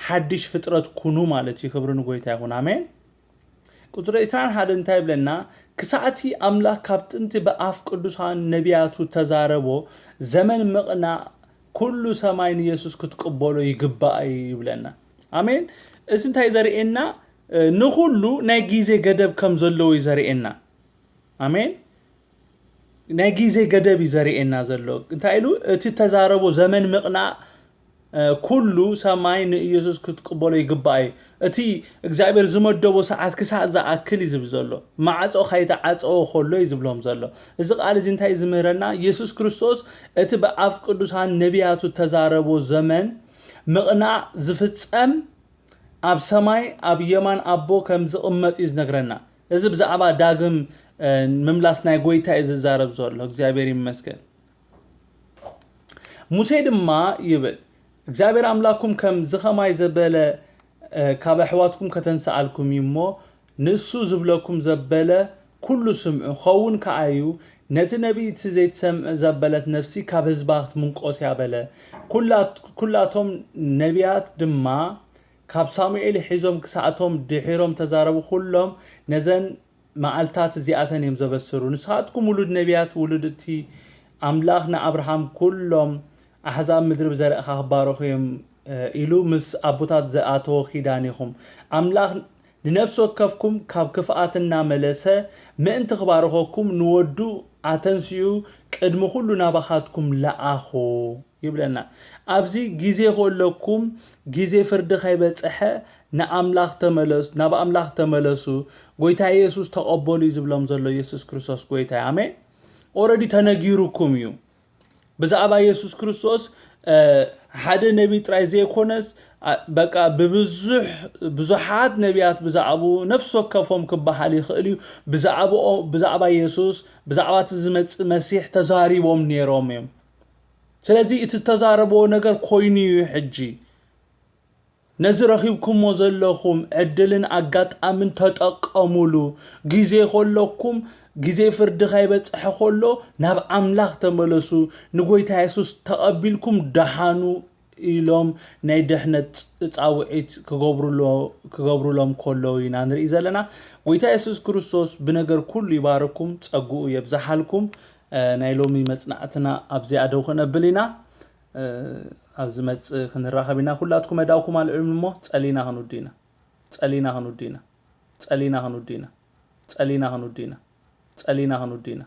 ሓድሽ ፍጥረት ኩኑ ማለት እዩ። ክብሪ ንጎይታ ይኹን። ኣሜን። ቁፅሪ ዕስራን ሓደን እንታይ ይብለና? ክሳዕቲ ኣምላኽ ካብ ጥንቲ ብኣፍ ቅዱሳን ነቢያቱ ተዛረቦ ዘመን ምቕናእ ኩሉ ሰማይ ንየሱስ ክትቅበሎ ይግባእ እዩ ይብለና። ኣሜን። እዚ እንታይ ዘርእየና? ንኹሉ ናይ ግዜ ገደብ ከም ዘለዎ እዩ ዘርእየና። ኣሜን። ናይ ግዜ ገደብ እዩ ዘርእየና ዘሎ። እንታይ ኢሉ? እቲ ተዛረቦ ዘመን ምቕናእ ኩሉ ሰማይ ንኢየሱስ ክትቅበሎ ይግባእ እዩ። እቲ እግዚኣብሔር ዝመደቦ ሰዓት ክሳዕ ዝኣክል እዩ ዝብል ዘሎ። ማዕጾ ከይተዓጸወ ከሎ እዩ ዝብሎም ዘሎ። እዚ ቃል እዚ እንታይ እዩ ዝምህረና? ኢየሱስ ክርስቶስ እቲ ብኣፍ ቅዱሳን ነቢያቱ ተዛረቦ ዘመን ምቕናዕ ዝፍጸም ኣብ ሰማይ ኣብ የማን ኣቦ ከም ዝቕመጥ እዩ ዝነግረና። እዚ ብዛዕባ ዳግም ምምላስ ናይ ጎይታ እዩ ዝዛረብ ዘሎ። እግዚኣብሔር ይመስገን። ሙሴ ድማ ይብል፣ እግዚኣብሔር ኣምላኩም ከም ዝኸማይ ዘበለ ካብ ኣሕዋትኩም ከተንስኣልኩም እዩ እሞ፣ ንሱ ዝብለኩም ዘበለ ኩሉ ስምዑ። ኸውን ከኣ እዩ፣ ነቲ ነቢይ እቲ ዘይትሰምዕ ዘበለት ነፍሲ ካብ ህዝባ ክትምንቆስ እያ በለ። ኩላቶም ነቢያት ድማ ካብ ሳሙኤል ሒዞም ክሳዕቶም ድሒሮም ተዛረቡ ኩሎም ነዘን መዓልታት እዚኣተን እዮም ዘበስሩ። ንስኻትኩም ውሉድ ነቢያት፣ ውሉድ እቲ ኣምላኽ ንኣብርሃም ኩሎም ኣሕዛብ ምድሪ ብዘርእኻ ክባረኹ እዮም ኢሉ ምስ ኣቦታት ዝኣተዎ ኪዳን ኢኹም። ኣምላኽ ንነፍሲ ወከፍኩም ካብ ክፍኣት እናመለሰ ምእንቲ ክባርኸኩም ንወዱ ኣተንሲኡ ቅድሚ ኩሉ ናባኻትኩም ለኣኹ ይብለና። ኣብዚ ግዜ ከለኩም ግዜ ፍርዲ ከይበጽሐ ንኣምላኽ ተመለሱ፣ ናብ ኣምላኽ ተመለሱ፣ ጎይታ የሱስ ተቐበሉ እዩ ዝብሎም ዘሎ። የሱስ ክርስቶስ ጎይታ እዩ። ኣሜን። ኦረዲ ተነጊሩኩም እዩ ብዛዕባ የሱስ ክርስቶስ። ሓደ ነቢ ጥራይ ዘይኮነስ በቃ ብብዙሕ ብዙሓት ነቢያት ብዛዕባኡ ነፍሲ ወከፎም ክበሃል ይኽእል እዩ። ብዛዕባኦ ብዛዕባ የሱስ ብዛዕባ እቲ ዝመጽእ መሲሕ ተዛሪቦም ነይሮም እዮም። ስለዚ እቲ ዝተዛረብዎ ነገር ኮይኑ እዩ። ሕጂ ነዚ ረኺብኩሞ ዘለኹም ዕድልን ኣጋጣምን ተጠቀሙሉ። ግዜ ከለኩም ግዜ ፍርዲ ከይበጽሐ ከሎ ናብ ኣምላኽ ተመለሱ። ንጎይታ የሱስ ተቐቢልኩም ደሓኑ ኢሎም ናይ ድሕነት ጻውዒት ክገብሩሎም ከለዉ ኢና ንርኢ ዘለና። ጎይታ የሱስ ክርስቶስ ብነገር ኩሉ ይባርኩም፣ ጸግኡ የብዝሓልኩም። ናይ ሎሚ መጽናዕትና ኣብዚኣ ደው ክነብል ኢና። ኣብ ዝመጽእ ክንራኸብ ኢና። ኩላትኩም ኣእዳውኩም ኣልዕሉ እሞ ጸሊና ክንውዲ ኢና። ጸሊና ክንውዲ ኢና። ጸሊና ክንውዲ ኢና። ጸሊና ክንውዲ ኢና። ጸሊና ክንውዲ ኢና።